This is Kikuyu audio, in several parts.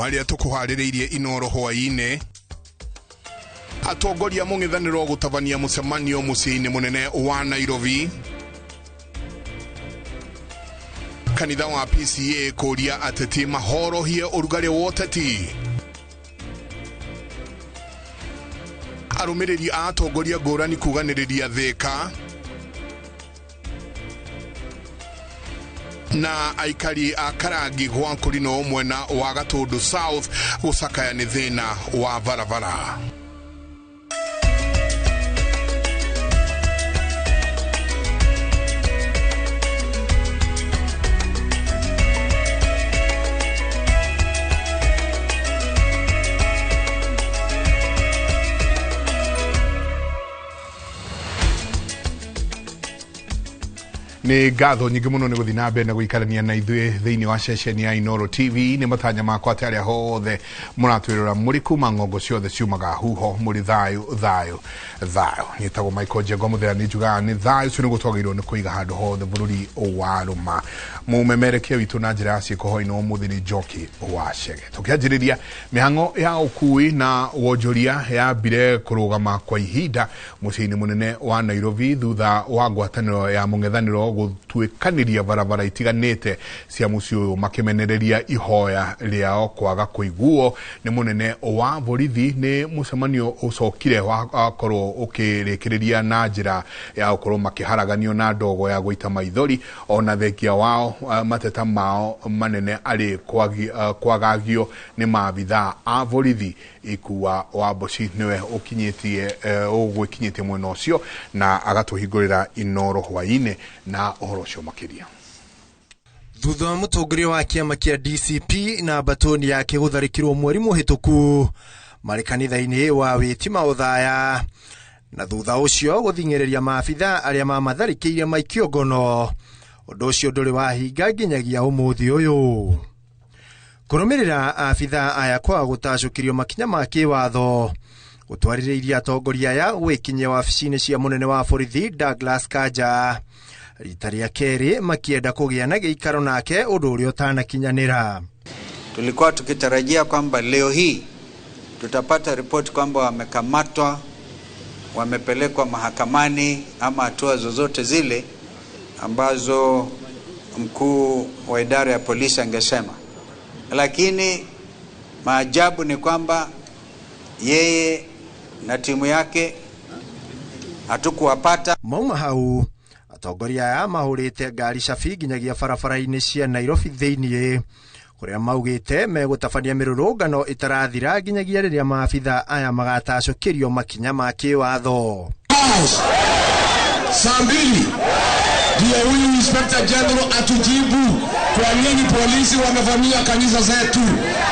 Marĩa tũkũharĩrĩirie Inoro hwaĩ-inĩ. Atongoria mũng'ethanĩro gũtabania mũcemanio mũciĩ-inĩ mũnene wa Nairobi. Kanitha wa PCA kũria ateti mahorohie ũrugarĩ wa ũteti. Arũmĩrĩri a atongoria ngũrani kuganĩrĩria Thika. Na aikari a Karangi gwa Kũrinũ mwena wa Gatũndũ South gũcakaya nĩ thĩna wa barabara. Nĩ ngatho nyingĩ mũno nĩ gũthiĩ na mbere na gũikarania na ithuĩ thĩinĩ wa ceceni ya Inoro TV. Nĩ matanya makwa atĩ arĩa hothe mũratwĩrora mũrĩ kuma ng'ongo ciothe ciumaga huho mũrĩ thayũ thayũ thayũ. Nĩtagwo Michael Njengo Mũthera, nĩ njugaga nĩ thayũ ũcio nĩguo twagĩrĩirwo nĩ kũiga handũ hothe bũrũri wa rũma. Mũmemerekia witũ na njĩra ya ciĩko hwaĩ-inĩ wa ũmũthĩ nĩ Njoki wa Chege. Tũkĩanjĩrĩria mĩhang'o ya ũkui na wonjoria yambire kũrũgama kwa ihinda mũciĩ-inĩ mũnene wa Nairobi thutha wa ngwatanĩro ya mũng'ethanĩro gũtuĩkanĩria barabara itiganĩte cia mũciĩ ũyũ makĩmenereria ihoya rĩao kwaga kũiguo nĩ mũnene wa borithi. Nĩ mũcemanio ũcokire wakorwo ũkĩrĩkĩrĩria na njĩra ya gũkorwo makĩharaganio na ndogo ya gũita maithori, ona thengia wao mateta mao manene arĩ kwagagio nĩ maabithaa a borithi. Ikua wa Mboci nĩwe ũkinyĩtie ũgwĩkinyĩtie mwena ũcio na agatũhingũrĩra Inoro hwaĩ-inĩ na ũhoro ũcio makĩria. Thutha wa mũtongoria wa kĩama kĩa DCP na mbatoni yake gũtharĩkĩrwo mweri mũhĩtũku marĩ kanitha-inĩ wa Wĩtima Othaya, na thutha ũcio gũthing'ĩrĩria maabitha arĩa mamatharĩkĩire maikio ngono, ũndũ ũcio ndũrĩ wahinga nginyagia ũmũthĩ ũyũ. Kũrũmĩrĩra abitha aya kwaga gũtacũkĩrio makinya ma kĩwatho gũtwarĩrĩirie atongoria aya gwĩkinyia wabici-inĩ cia mũnene wa borithi Douglas Kanja rita rĩa kerĩ makienda kũgĩa na gĩikaro nake, ũndũ ũrĩa ũtanakinyanĩra. Tulikuwa tukitarajia kwamba leo hii tutapata ripoti kwamba wamekamatwa, wamepelekwa mahakamani ama hatua zozote zile ambazo mkuu wa idara ya polisi angesema. Lakini maajabu ni kwamba yeye na timu yake hatukuwapata. Mauma hau atongoria aya mahũrĩte ngari cabi nginyagia barabara-inĩ cia Nairobi thĩiniĩ kũrĩa maugĩte megũtabania mĩrũrũngano ĩtarathira nginyagia rĩrĩa maabitha aya magatacũkĩrio makinya ma kĩwatho. Saa mbili ndio huyu Inspector General atujibu kwa nini polisi wamevamia kanisa zetu,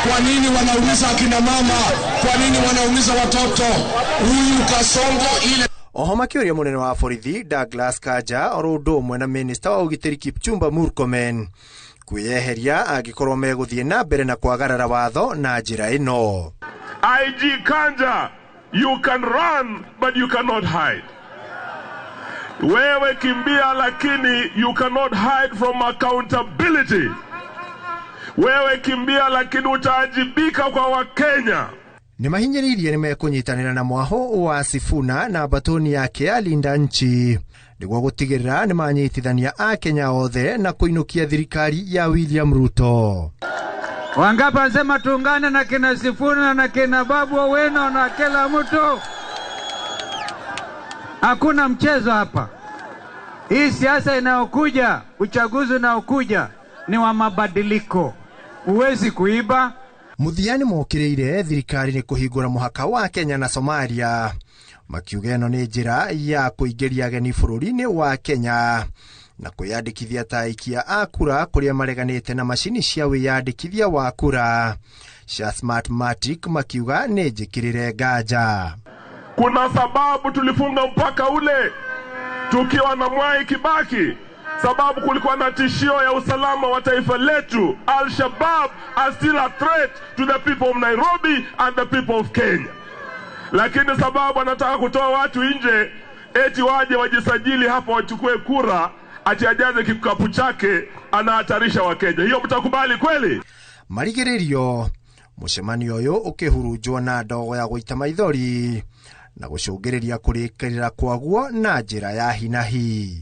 kwa nini wanaumiza akina mama, kwa nini wanaumiza watoto. Huyu Kasongo ile. Oho makĩũria mũnene wa borithi Douglas Kanja oro ũndũ ũmwe na minista wa ũgitĩri Kipchumba Murkomen kwĩyeheria angĩkorwo megũthiĩ na mbere na kwagarara watho na njĩra ĩno. IG Kanja, you can run but you cannot hide. Wewe kimbia lakini you cannot hide from accountability. Wewe kimbia lakini utaajibika kwa Wakenya. Nĩ mahinyĩrĩirie nĩ mekũnyitanĩra na mwaho wa Sifuna na mbatoni yake ya Linda Nchi nĩguo gũtigĩrĩra nĩ manyitithania Akenya othe na kũinũkia thirikari ya William Ruto. Wangapi wanasema tuungane na kina Sifuna na kina Babu Owino na kila mtu? Hakuna mchezo hapa. Hii siasa inayokuja, uchaguzi unaokuja ni wa mabadiliko. Huwezi kuiba. Mũthia nĩ mokĩrĩire thirikari nĩ kũhingũra mũhaka wa Kenya na Somalia makiuga ĩno nĩ njĩra ya kũingĩria ageni bũrũri-inĩ wa Kenya na kwĩyandĩkithia ta aikia a kura kũrĩa mareganĩte na macini cia wĩyandĩkithia wa kura cia Smartmatic makiuga nĩ njĩkĩrĩre nganja. Kuna sababu tulifunga mpaka ule tukiwa na Mwai Kibaki, sababu kulikuwa na tishio ya usalama wa taifa letu. Al-Shabaab are still a threat to the people of Nairobi and the people of Kenya. Lakini sababu anataka kutoa watu nje eti waje wajisajili hapa wachukue kura, ati ajaze kikapu chake, anahatarisha Wakenya. Hiyo mtakubali kweli? Marigĩrĩrio Mũcemanio ũyũ ũkĩhurunjwo na ndogo ya gũita maithori na gũcũngĩrĩria kũrĩkĩrĩra kwaguo na njĩra ya hinahi.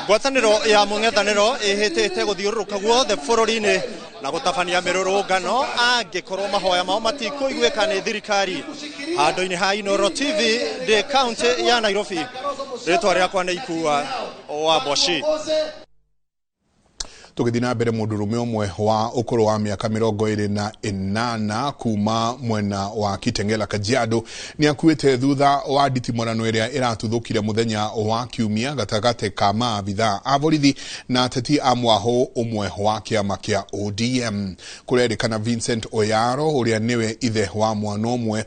Ngwatanĩro ya mũng'ethanĩro ĩhĩtĩte gũthiũrũrũka guothe bũrũri-inĩ na gũtabania mĩrũrũngano angĩkorwo mahoya mao matikũiguĩka nĩ thirikari. Handũ-inĩ ha Inooro TV ndĩ kaũntĩ ya Nairobi, rĩtwa rĩakwa nĩ Ikua wa Mboci. Tũgĩthiĩ na mbere, mũndũrũme ũmwe wa ũkũrũ wa mĩaka 28 kuma mwena wa Kitengela, Kajiado, nĩ akuĩte thutha wa nditimũrano ĩrĩa ĩratuthũkire mũthenya wa Kiumia gatagatĩ ka maabithaa a borithi na ateti a mwahũ ũmwe wa kĩama kĩa ODM. Kũrerĩkana Vincent Oyaro, ũrĩa nĩwe ithe wa mwana ũmwe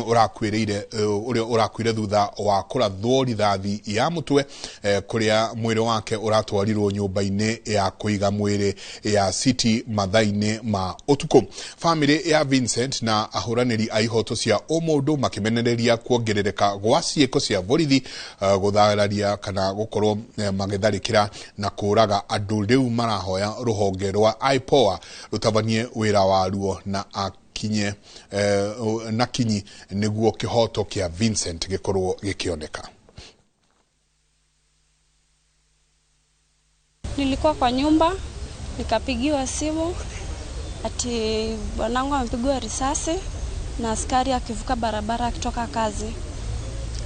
ũrakuĩrĩire, ũrĩa ũrakuire thutha wa kũrathwo rithathi ya mũtwe, kũrĩa mwĩrĩ wake ũratwarirwo nyũmba-inĩ ya kũiga mwĩrĩ ya City mathaa-inĩ ma ũtukũ. Famĩlĩ ya Vincent na ahũranĩri a ihoto cia ũmũndũ makĩmenereria kuongerereka gwa ciĩko cia borithi, gũthararia kana gũkorwo magĩtharĩkĩra na kũraga andũ. Rĩu marahoya rũhonge rwa IPOA rũtabanie wĩra waruo na akinye na kinyi nĩguo kĩhoto kĩa Vincent gĩkorwo gĩkĩoneka. Nilikuwa kwa nyumba nikapigiwa simu ati bwanangu amepigwa risasi na askari akivuka barabara akitoka kazi.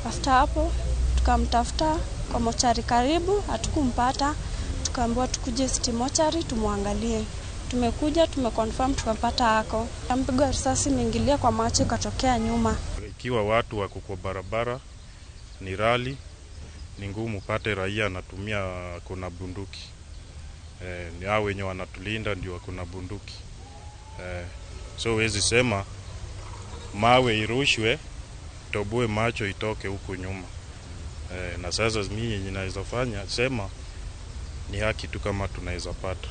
After hapo tukamtafuta kwa mochari karibu, hatukumpata. Tukaambiwa tukuje City Mochari tumwangalie. Tumekuja, tumeconfirm, tukampata ako. Ampigwa risasi imeingilia kwa macho ikatokea nyuma. Ikiwa watu wako kwa barabara ni rali, ni ngumu pate raia anatumia kuna bunduki. Ni hao wenye wanatulinda ndio wako na bunduki. So huwezi sema mawe irushwe toboe macho itoke huku nyuma. Na sasa mimi yenye naweza fanya sema ni haki tu kama tunaweza pata.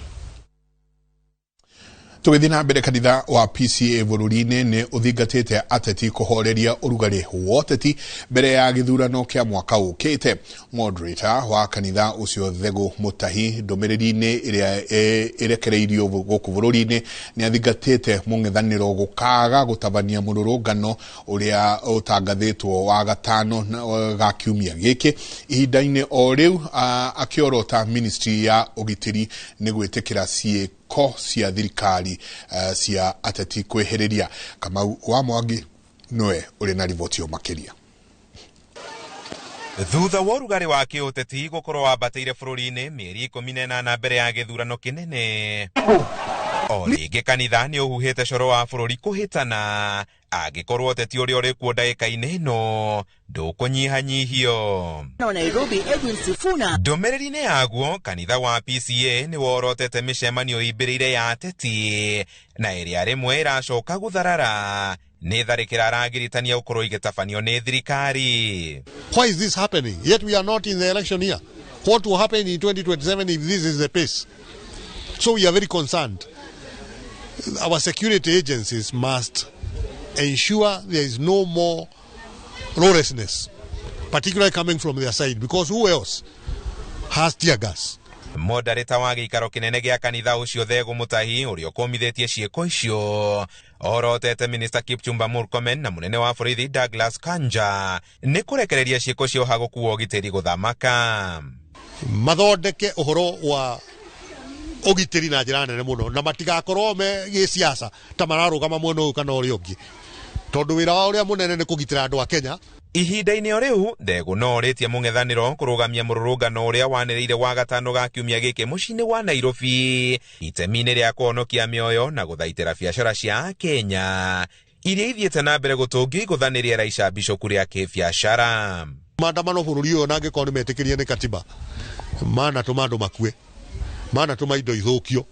Tũgĩthiĩ na mbere, kanitha wa PCA bũrũri-inĩ nĩ ũthingatĩte ateti kũhoreria ũrugarĩ wa ũteti mbere ya gĩthurano kĩa mwaka ũkĩte. Moderator wa kanitha ũcio, Thegũ Mũtahi, ndũmĩrĩri-inĩ ĩrĩa ĩrekereirio gũkũ bũrũri-inĩ, nĩ athingatĩte mũng'ethanĩro gũkaga gũtabania mũrũrũngano ũrĩa ũtangathĩtwo wa gatano ga kiumia gĩkĩ. Ihinda-inĩ o rĩu akĩorota ministry ya ũgitĩri nĩ gwĩtĩkĩra ciĩko cia thirikari cia ateti kwĩhĩrĩria. Kamau wa Mwangi nĩwe ũrĩ na riboti makĩria. Thutha wa ũrugarĩ wa kĩũteti gũkorwo wambatĩire bũrũri-inĩ mĩeri 18 mbere ya gĩthurano kĩnene, o rĩngĩ kanitha nĩ ũhuhĩte coro wa bũrũri kũhĩtana angĩkorwo ũteti ũrĩa ũrĩ kuo ndagĩka-inĩ ĩno ndũkũnyihanyihio. Ndũmĩrĩri-inĩ yaguo, kanitha wa PCA nĩ worotete mĩcemanio ĩimbĩrĩire ya ateti na ĩrĩa rĩmwe ĩracoka gũtharara nĩ tharĩkĩra aragiritania gũkorwo igĩtabanio nĩ thirikari. Why is this happening? Yet we are not in the election year. What will happen in 2027 if this is the pace? So we are very concerned. Our security agencies must ensure there is no more lawlessness, particularly coming from their side, because who else has tear gas? Moderator wa gĩikaro kĩnene gĩa kanitha ũcio, Thegũ Mũtahi, ũrĩa ũkũmithĩtie ciĩko icio, orotete Minister Kipchumba Murkomen na mũnene wa borithi Douglas Kanja nĩ kũrekereria ciĩko cia ũhagũku wa ũgitĩri gũthamaka. Mathondeke ũhoro wa ũgitĩri na njĩra nene mũno na matigakorwo me gĩciaca ta mararũgama mwena ũyũ kana ũrĩa ũngĩ, tondũ wĩra wao ũrĩa mũnene nĩ kũgitĩra andũ a Kenya. Ihinda-inĩ o rĩu, Ndegũ no orĩtie mũng'ethanĩro kũrũgamia mũrũrũngano ũrĩa wanĩrĩire wa gatano ga kiumia gĩkĩ mũciĩ-inĩ wa Nairobi itemi-inĩ rĩa kũhonokia mĩoyo na gũthaitĩra biacara cia Kenya iria ithiĩte na mbere gũtũngio igũthanĩria raica bicũku rĩa kĩbiacara. Maandamano bũrũri ũyũ, na angĩkorwo nĩ metĩkĩrie nĩ katiba, manatũma andũ makue, manatũma indo ithũkio,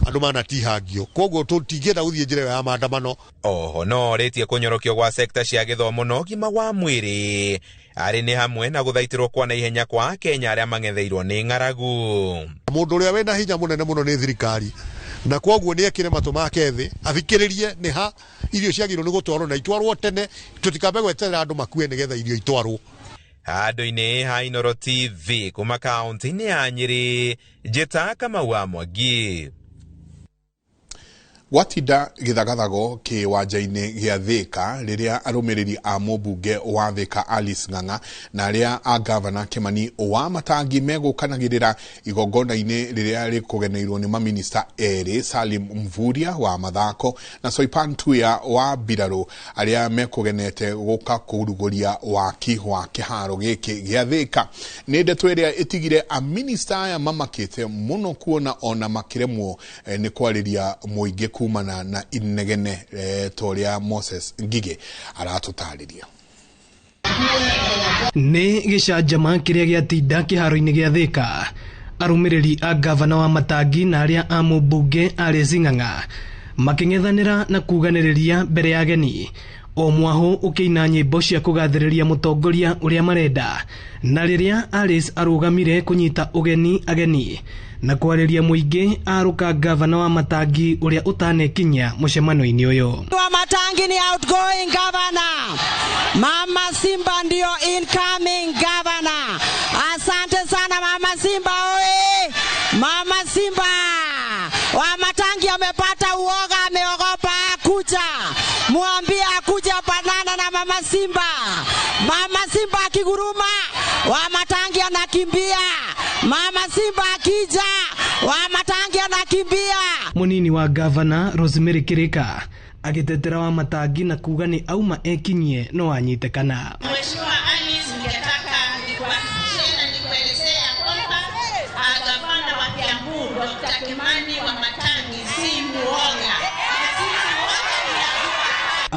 andũ manatihangio, koguo tũtingĩenda gũthiĩ njĩra ĩyo ya maandamano. Oho no orĩtie kũnyorokio gwa sekta cia gĩthomo na ũgima wa mwĩrĩ arĩ nĩ hamwe na gũthaitĩrwo kwa naihenya kwa Akenya arĩa mang'etheirwo nĩ ng'aragu. Mũndũ ũrĩa wĩna hinya mũnene mũno nĩ thirikari, na koguo nĩ ekĩre matũ make thĩ athikĩrĩrie nĩ ha irio ciagĩrĩirwo nĩ gũtwarwo na itwarwo tene, tũtikambe gweterera andũ makue nĩgetha irio itwarwo. Handũ-inĩ ha Inooro TV kuma kaunti-inĩ ya Nyĩrĩ, njĩta Kamau wa Mwangi. Gwatinda gĩthagathago kĩwanja-inĩ gĩa Thika rĩrĩa arũmĩrĩri a mũmbunge wa Thika Alice Ng'ang'a na arĩa a gavana Kimani wa Matangi megũkanagĩrĩra igongona-inĩ rĩrĩa rĩkũgeneirwo nĩ maminista erĩ, Salim Mvurya wa mathako na Soipan Tuya wa mbirarũ, arĩa mekũgenete gũka kũrugũria waki wa kĩharo gĩkĩ gĩa Thika. Nĩ ndeto ĩrĩa ĩtigire aminista aya mamakĩte mũno kuona ona makĩremwo nĩ kwarĩria mũingĩ kumana na inegene, ta ũrĩa Moses Ngigĩ aratũtarĩria. Nĩ gĩcanjama kĩrĩa gĩatinda kĩharo-inĩ gĩa Thika, arũmĩrĩri a gavana wa Matangi na arĩa a mũmbunge Alice Ng'ang'a makĩng'ethanĩra na kuganĩrĩria mbere ya ageni, o mwahũ ũkĩina nyĩmbo cia kũgathĩrĩria mũtongoria ũrĩa marenda. Na rĩrĩa Alice arũgamire kũnyita ũgeni ageni na kwarĩria mũingĩ, arũka gavana wa Matangi ũrĩa ũtanekinyia mũcemanio-inĩ ũyũ. Wa Matangi ni outgoing governor, Mama Simba ndio incoming governor. Asante sana Mama Simba oe. Mama Simba wa Matangi amepata uoga, ameogopa kuja. Mwambie akuja panana na Mama Simba. Mama Simba akiguruma, wa Matangi anakimbia. Mama Simba akija, wa Matangi anakimbia. Munini wa gavana Rosemary Kirika agitetera wa Matangi na kuga nĩ auma ekinyie no anyitekana. Mheshimiwa Alice, ningetaka nikuhakikishie na nikuelezea kwamba gavana wa Kiambu Dr. Kimani wa Matangi si muoga.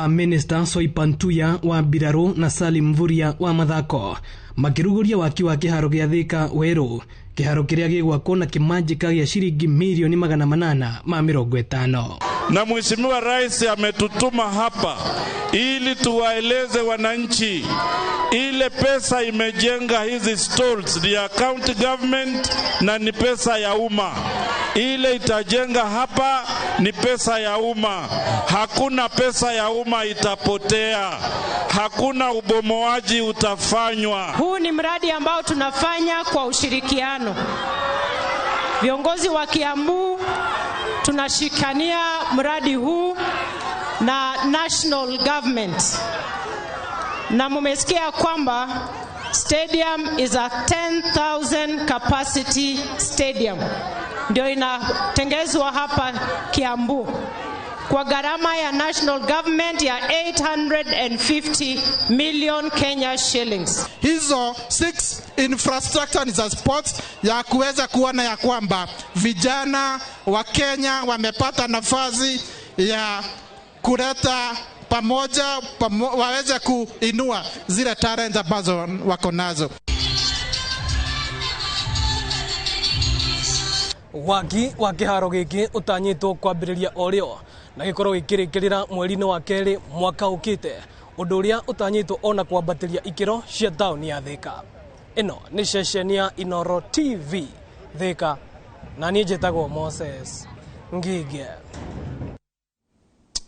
Minister Soipan Tuya wa mbirarũ na Salim Mvurya wa mathako makĩrugũria waki wa kĩharo gĩa Thika Werũ, kĩharo kĩrĩa gĩgwakwo na kĩmanjĩka gĩa ciringi milioni 850. Na Mheshimiwa Rais ametutuma hapa ili tuwaeleze wananchi ile pesa imejenga hizi stalls ni ya county government na ni pesa ya umma. Ile itajenga hapa ni pesa ya umma. Hakuna pesa ya umma itapotea. Hakuna ubomoaji utafanywa. Huu ni mradi ambao tunafanya kwa ushirikiano. Viongozi wa Kiambu tunashikania mradi huu na national government. Na mumesikia kwamba stadium is a 10,000 capacity stadium. Ndio inatengezwa hapa Kiambu kwa gharama ya national government ya 850 million Kenya shillings. Hizo 6 infrastructure ni za sports ya kuweza kuona ya kwamba vijana wa Kenya wamepata nafasi ya kuleta pamoja, waweze kuinua zile talent ambazo wako nazo. Waki wa kĩharo gĩkĩ ũtanyĩtwo kwambĩrĩria o rĩo na gĩkorwo gĩkĩrĩkĩrĩra mweri-inĩ wa kerĩ mwaka ũkĩte, ũndũ ũrĩa ũtanyĩtwo ona kwambatĩria ikĩro cia taũni ya Thika. Ĩno nĩ ceceni ya Inooro TV Thika, na niĩ njĩtagwo Moses Ngige.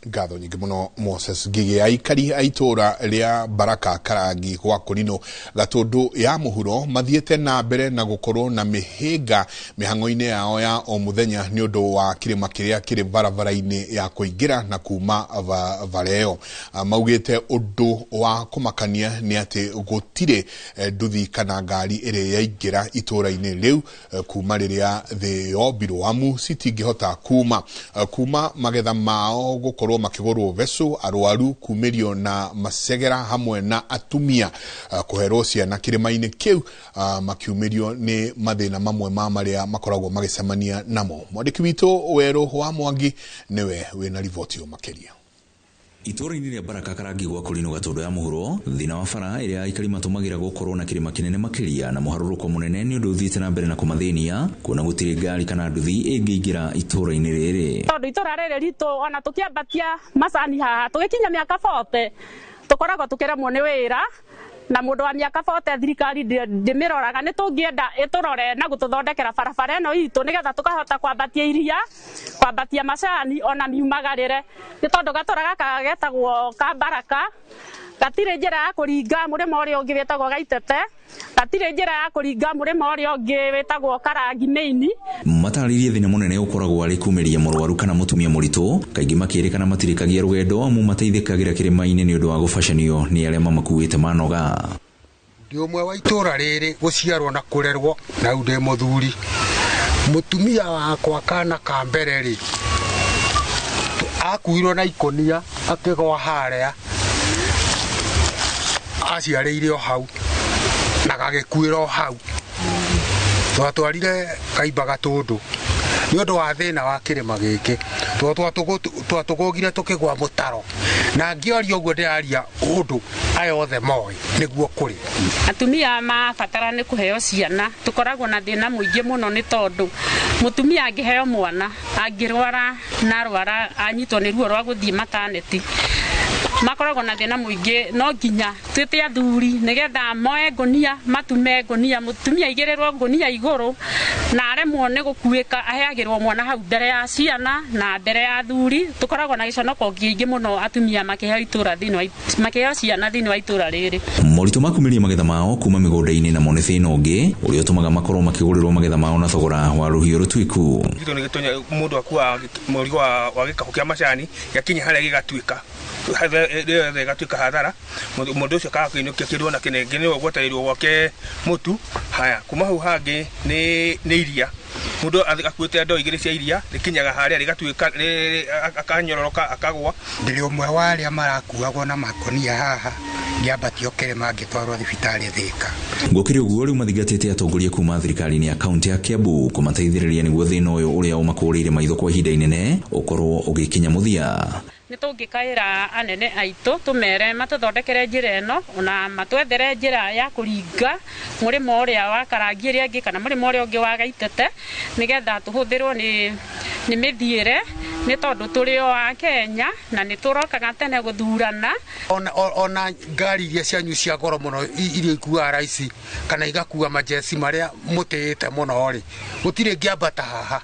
Ngatho nyingĩ mũno Moses Ngigĩ. Aikari a itũra rĩa Baraka Karangi gwa Kũrinũ Gatũndũ ya mũhuro mathiĩte na mbere na gũkorwo na mĩhĩnga mĩhang'o-inĩ yao ya o mũthenya nĩ ũndũ wa kĩrĩma kĩrĩa kĩrĩ barabara-inĩ ya kũingĩra na kuma bara ĩyo. Maugĩte ũndũ wa kũmakania nĩ atĩ gũtirĩ nduthi kana ngari ĩrĩa yaingĩra itũra-inĩ rĩu kuma rĩrĩa thĩ yombirwo, amu citingĩhota kuma magetha mao gũkorwo makĩgũrwo vecũ, arwaru kumĩrio na macegera hamwe na atumia kũherwo ciana kĩrĩma-inĩ kĩu, makiumĩrio nĩ mathĩna mamwe ma marĩa makoragwo magĩcemania namo. Mwandĩki witũ Werũ wa Mwangi nĩwe wĩna riboti ĩyo makĩria. Itũra-inĩ rĩa Baraka Karangi gwa Kũrinũ Gatũndũ ya mũhuro, thĩna wa bara ĩrĩa aikari matũmagĩra gũkorwo na kĩrĩma kĩnene makĩria na mũharũrũko mũnene nĩ ũndũ ũthiĩte na mbere na kũmathĩnia, kuona gũtirĩ ngari kana nduthi ĩngĩingĩra itũra-inĩ rĩrĩ. Tondũ itũra rĩrĩ ritũ ona tũkĩambatia macani haha tũgĩkinya mĩaka 40 tũkoragwo tũkĩremwo nĩ wĩra, na mũndũ wa mĩaka 40 thirikari ndĩmĩroraga. Nĩ tũngĩenda ĩtũrore na gũtũthondekera barabara ĩno itũ nĩgetha tũkahota kwambatia iria, kwambatia macani ona miumagarĩre, nĩ tondũ gatũra gaka getagwo ka Baraka gatirĩ njĩra ya kũringa mũrĩmo ũrĩa ũngĩ wĩtagwo Gaitete. Hatirĩ njĩra ya kũringa mũrĩmo ũrĩa ũngĩ wĩtagwo Karangi main. Matarĩrie thĩna mũnene ũkoragwo arĩ kumĩria mũrwaru kana mũtumia mũritũ, kaingĩ makĩrĩkana matirĩkagia rũgendo amu mateithĩkagĩra kĩrĩma-inĩ nĩ ũndũ wa gũbacanio nĩ arĩa mamakuĩte manoga. Ndĩ ũmwe wa itũra rĩrĩ gũciarwo na kũrerwo na rĩu ndĩ mũthuri. Mũtumia wakwa kana ka mbere rĩ, akuirwo na ikũnia akĩgwa harĩa, aciarĩire o hau na gagĩkuĩra o hau. Twatwarire kaimba Gatũndũ nĩ ũndũ wa thĩna wa kĩrĩma gĩkĩ, twatũgũgire tũkĩgwa mũtaro, na ngĩaria ũguo ndĩraria ũndũ aya othe moĩ nĩguo kũrĩ. Atumia mabatara nĩ kũheo ciana, tũkoragwo na thĩna mũingĩ mũno nĩ tondũ mũtumia angĩheo mwana angĩrwara na arwara anyitwo nĩ ruo rwa gũthiĩ maternity, makoragwo na thĩna mũingĩ. No nginya twĩte athuri nĩgetha moe ngũnia, matume ngũnia, mũtumia aigĩrĩrwo ngũnia igũrũ na aremwo nĩ gũkuĩka, aheagĩrwo mwana hau mbere ya ciana na mbere ya athuri. Tũkoragwo na gĩconoko kĩingĩ mũno atumia makĩheo itũra thĩinĩ wa makĩheo ciana thĩinĩ wa itũra rĩrĩ. Moritũ ma kumĩria magetha mao kuma mĩgũnda-inĩ namo nĩ thĩna ũngĩ ũrĩa ũtũmaga makorwo makĩgũrĩrwo magetha mao na thogora wa rũhiũ rũtuĩku. Gĩtũ nĩ gĩtonya mũndũ akuaga mũrigo wa gĩkabũ kĩa macani gĩakinya harĩa gĩgatuĩka rĩothe gatuĩka hathara, mũndũ ũcio akaga kũinũkia kĩndũ ona kĩnengĩ nĩwe ũgwetereirwo gwake mũtu. Haya, kuma hau hangĩ nĩ iria, mũndũ akuĩte ndoo igĩrĩ cia iria rĩkinyaga harĩa rĩgatuĩka akanyororoka akagwa. Ndĩrĩ ũmwe wa arĩa marakuagwo na makonia haha ngĩambatio kĩrĩma ngĩtwarwo thibitarĩ Thĩka. Gũkĩrĩ ũguo rĩu mathingatĩte atongoria kuma thirikari-inĩ ya kaunti ya Kiambu kũmateithĩrĩria nĩguo thĩna ũyũ ũrĩa ũmakũrĩire maitho kwa ihinda inene ũkorwo ũgĩkinya mũthia. Nĩ tũngĩkaĩra anene aitũ tũmere matũthondekere njĩra ĩno ona matwethere njĩra ya kũringa mũrĩmo ũrĩa wa Karangi ĩrĩa ĩngĩ kana mũrĩmo ũrĩa ũngĩ wa Gaitete nĩgetha tũhũthĩrwo nĩ mĩthiĩre, nĩ tondũ tũrĩ o a Kenya na nĩ tũrokaga tene gũthurana. Ona ngari iria cianyu cia goro mũno iria ikuaga raici kana igakua majeci marĩa mũtĩĩte mũno rĩ, gũtirĩ ngĩambata haha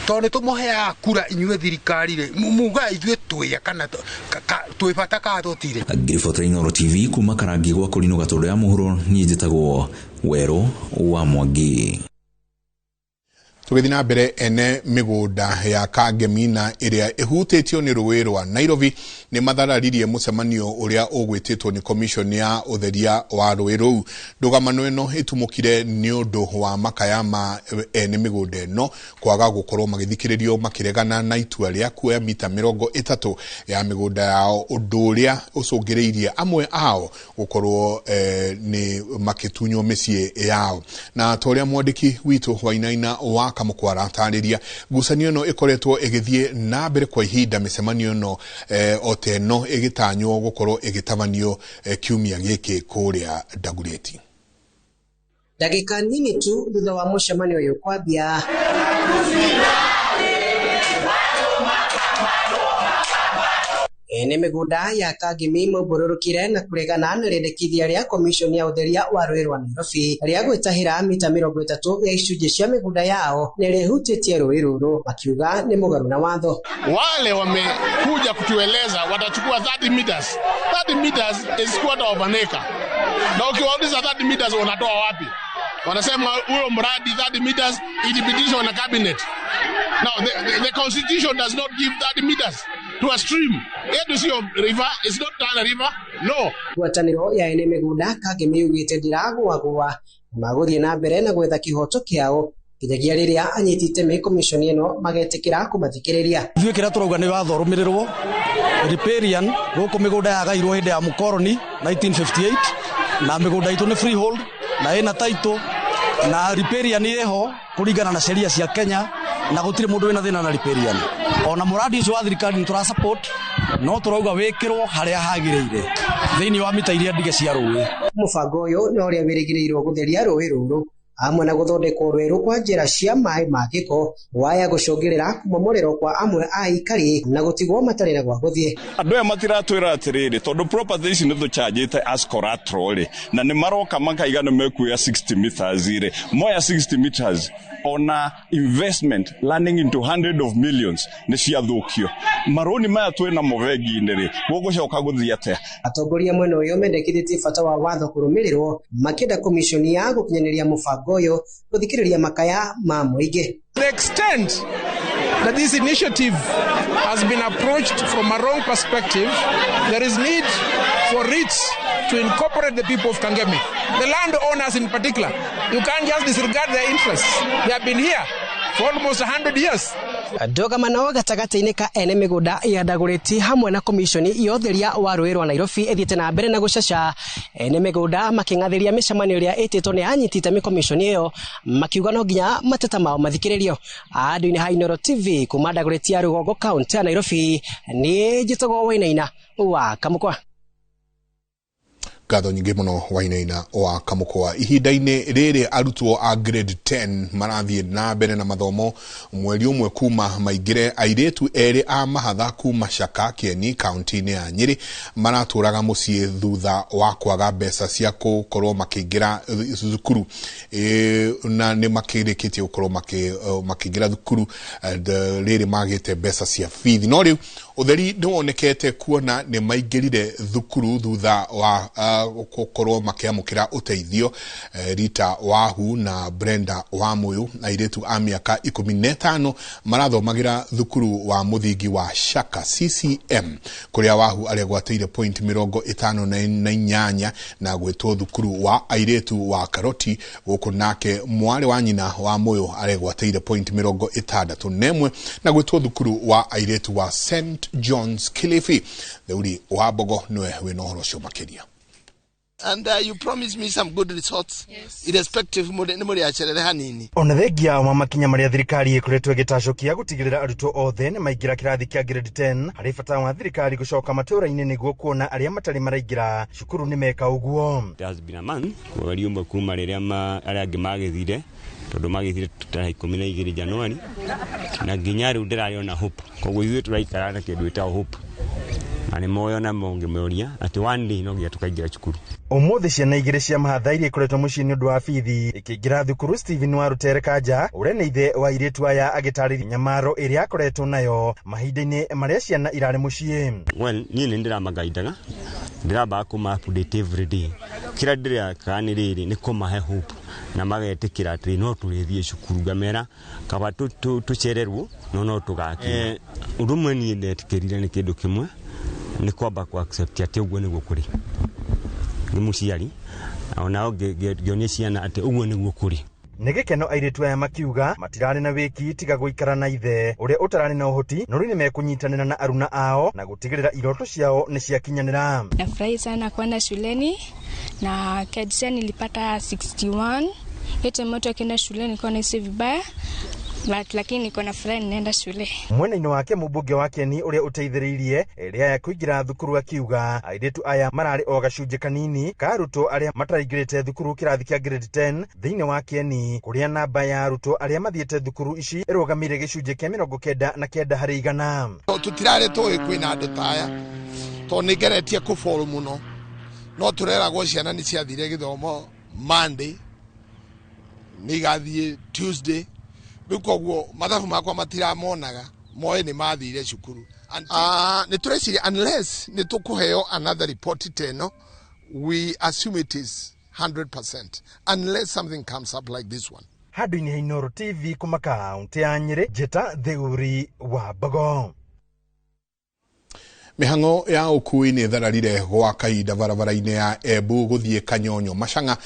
tondũ nĩ tũmũheaga kura inyuĩ thirikari rĩ, muga ithuĩ twĩ kana twĩ bata kana tũtirĩ. Ngĩribotera Inooro TV kuma Karangi gwa Kũrinũ Gatũndũ ya Mũhuro, niĩ njĩtagwo Werũ wa Mwangi. Tũgĩthiĩ na mbere, ene mĩgũnda ya Kangemi na ĩrĩa ĩhutĩtio nĩ rũĩ rwa Nairobi nĩ mathararirie mũcemanio ũrĩa ũgwĩtĩtwo nĩ commission ya ũtheria wa rũĩ rũu. Ndũgamano ĩno ĩtumũkire nĩ ũndũ wa makaya ma ene mĩgũnda ĩno kwaga gũkorwo magĩthikĩrĩrio makĩregana na itua rĩa kuoya mita 30 ya mĩgũnda yao, ũndũ ũrĩa ũcũngĩrĩirie amwe ao gũkorwo nĩ makĩtunywo mĩciĩ yao. Na ta ũrĩa mwandĩki witũ Wainaina wa Kamũkwara atarĩria, ngucanio ĩno ĩkoretwo ĩgĩthiĩ na mbere kwa ihinda, mĩcemanio ĩno o ta ĩno ĩgĩtanywo gũkorwo ĩgĩtabanio kiumia gĩkĩ kũrĩa Dagoretti. Ndagĩka nini tu thutha wa mũcemanio ũyũ kwambia, ene mĩgũnda ya Kangemi maũmbũrũrũkire na kũregana na rĩendekithia rĩa commission ya ũtheria wa rũĩ rwa Nairobi rĩa gwĩtahĩra mita 30 ya icunjĩ cia mĩgũnda yao na ĩrĩa ĩhutĩtie rũĩ rũrũ, makiuga nĩ mũgarũ na watho. Wale wamekuja kutueleza watachukua 30 meters. 30 meters is quarter of an acre. Na ukiwauliza 30 meters wanatoa wapi? Wanasema huyo mradi 30 meters ilipitishwa na cabinet. Now the constitution does not give 30 meters to a stream. Yetu sio river, it's not Tana River. No. Ngwatanĩro ya ene mĩgũnda Kangemi yugĩte ndĩragũagũa na magũthiĩ na mbere na gwetha kĩhoto kĩao nginyagia rĩrĩa anyiti itemi commission ĩno magetĩkĩra kũmathikĩrĩria. Ithuĩ kĩrĩa tũrauga nĩ watho ũrũmĩrĩrwo. Riparian gũkũ mĩgũnda yagairwo hĩndĩ ya mũkoroni 1958 na mĩgũnda itũ nĩ freehold na ĩna title na riparian ĩho kũringana na sheria cia Kenya na gũtirĩ mũndũ wĩna thĩna na riparian. Ona mũradi ũcio wa thirikari nĩ tũra support, no tũrauga wĩkĩrwo harĩa hagĩrĩire thĩinĩ wa mita iria ndige cia rũĩ. Mũbango ũyũ nĩ ũrĩa wĩrĩgĩrĩirwo gũtheria rũĩ rũrũ hamwe na gũthondekwo rwerũ kwa njĩra cia maĩ ma gĩko waya gũcũngĩrĩra kũmomorerwo kwa amwe a aikari na gũtigwo matarĩ na gwa gũthiĩ. Andũ aya matiratwĩra atĩrĩrĩ, tondũ property ici nĩ tũchanjĩte as collateral rĩ, na nĩ maroka makaiga nĩ mekuoya 60 meters rĩ, moya 60 meters Ona investment running into hundred of millions nĩ ciathũkio. Marũni maya twĩ namo bengi-inĩ rĩ, gũgũcoka gũthiĩ atĩa? Atongoria mwena ũyũ mendekithĩtie bata wa watho kũrũmĩrĩrwo, makĩenda komiconi ya gũkinyanĩria mũbango ũyũ gũthikĩrĩria makaya ma mũingĩ. The extent that this initiative has been approached from a wrong perspective, there is need for it to incorporate the people of Kangemi, the landowners in particular. You can't just disregard their interests. They have been here for almost 100 years. Ndũgamano gatagatĩ-inĩ ka ene mĩgũnda ya Dagoretti hamwe na komiconi ya ũtheria wa rũĩ rwa Nairobi ĩthiĩte na mbere na gũcaca. Ene mĩgũnda makĩng'athĩria mĩcemanio ĩrĩa ĩtĩtwo nĩ anyiti itemi komiconi ĩyo, makiuga no nginya mateta mao mathikĩrĩrio. Andũ-inĩ ha Inooro TV kuma Dagoretti ya rũgongo kaũntĩ ya Nairobi, niĩ njĩtagwo Wainaina wa Kamũkwa. Ngatho nyingĩ mũno Wainaina wa Kamũkwa. Ihinda-inĩ rĩrĩ arutwo a grade 10 marathiĩ na mbere na mathomo mweri ũmwe kuma maingĩre. Airĩtu erĩ a mahatha kuma Shaka Kieni kaunti-inĩ ya Nyĩrĩ maratũraga mũciĩ thutha wa kwaga mbeca cia gũkorwo makĩingĩra thukuru, na nĩ makĩrĩkĩtie gũkorwo makĩingĩra thukuru rĩrĩ magĩte mbeca cia bithi, no rĩu ũtheri nĩ wonekete kuona nĩ maingĩrire thukuru thutha wa gũkorwo makĩamũkĩra ũteithio. Rita Wahu na Brenda Wamuyu, airĩtu a mĩaka 15, marathomagĩra thukuru wa mũthingi wa Shaka CCM, kũrĩa Wahu aregwatĩire point 58 na gwĩtwo thukuru wa airĩtu wa Karoti gũkũ, nake mwarĩ wa nyina wa Muyu aregwatĩire point 61 na gwĩtwo thukuru wa airĩtu wa St John's Kilifi. Theuri wa Mbogo nĩwe wĩna ũhoro ũcio makĩria. And you promised me some good results. Yes. Irrespective nĩ mũrĩ acerere hanini. Ona thengia wa makinya marĩa thirikari ĩkoretwo ĩgĩtacũkia gũtigĩrĩra arutwo othe nĩ maingĩra kĩrathi kĩa grade 10, harĩ bata wa thirikari gũcoka matũũra-inĩ nĩguo kuona arĩa matarĩ maraingĩra cukuru nĩ meka ũguo. It has been a month, mweri ũmwe kuma rĩrĩa arĩa angĩ magĩthire, tondũ magĩthire tarĩki 12 Januari, na nginya rĩu ndĩrarĩ ona hope. Koguo ithuĩ tũraikara na kĩndũ gĩtagwo hope, na nĩ moyo na mongĩmoria atĩ one day no nginya tũkaingĩra cukuru. Ũmũthĩ ciana igĩrĩ cia mahatha iria ikoretwo mũciĩ nĩ ũndũ wa bithi ikĩingĩra thukuru. Stephen wa Rutere Kanja ũrĩa nĩ ithe wa airĩtu aya agĩtarĩria nyamaro ĩrĩa akoretwo nayo mahinda-inĩ marĩa ciana irarĩ mũciĩ. Well, niĩ nĩ ndĩramagaindaga, ndĩrambaga kũma update every day. Kĩrĩa ndĩreka nĩ rĩrĩ, nĩ kũmahe hope na magetĩkĩra atĩ no tũrĩthiĩ cukuru, ngamera kaba tũcererwo no tũgakinya. Ũndũ ũmwe niĩ ndetĩkĩrire nĩ kĩndũ kĩmwe, nĩ kwamba ku accept atĩ ũguo nĩguo kũrĩ. Nĩ mũciari onao ngĩonia ciana atĩ ũguo nĩguo kũrĩ. Nĩ gĩkeno airĩtu aya makiuga matirarĩ na wĩki tiga gũikara na ithe ũrĩa ũtararĩ na ũhoti, no rĩu nĩmekũnyitanĩra na aruna ao na gũtigĩrĩra iroto ciao nĩ ciakinyanĩra. Nafurahi sana kwenda shuleni na KJSEA nilipata 61. Yote moto akienda shuleni nilikuwa nahisi vibaya, but lakini niko na furaha ninaenda shule. Mwena-inĩ wake mũmbunge wa Kieni ũrĩa ũteithĩrĩirie erĩ aya kũingĩra thukuru akiuga airĩtu aya mararĩ o gacunjĩ kanini ka arutwo arĩa mataraingĩrĩte thukuru kĩrathi kĩa grade 10 thĩinĩ wa Kieni, kũrĩa namba ya arutwo arĩa mathiĩte thukuru ici ĩrũgamĩire gĩcunjĩ kĩa 99 harĩ igana. Tũtirarĩ tũĩ kwĩna andũ ta aya, tondũ nĩ ngeretie kũboru mũno, no tũreragwo ciana nĩ ciathire gĩthomo Monday, nĩ igathiĩ Tuesday, rĩu koguo mathabu makwa matiramonaga, moĩ nĩ mathire cukuru. Nĩ tũreciria unless nĩ tũkũheo another report teno, we assume it is 100% unless something comes up like this one. Handũ-inĩ ha Inooro TV kuma kaũntĩ ya Nyĩrĩ, njĩta Theuri wa Mbogo. Mĩhang'o ya ũkui nĩ ĩthararire gwa kahinda barabara-inĩ ya Embu gũthiĩ Kanyonyo Machang'a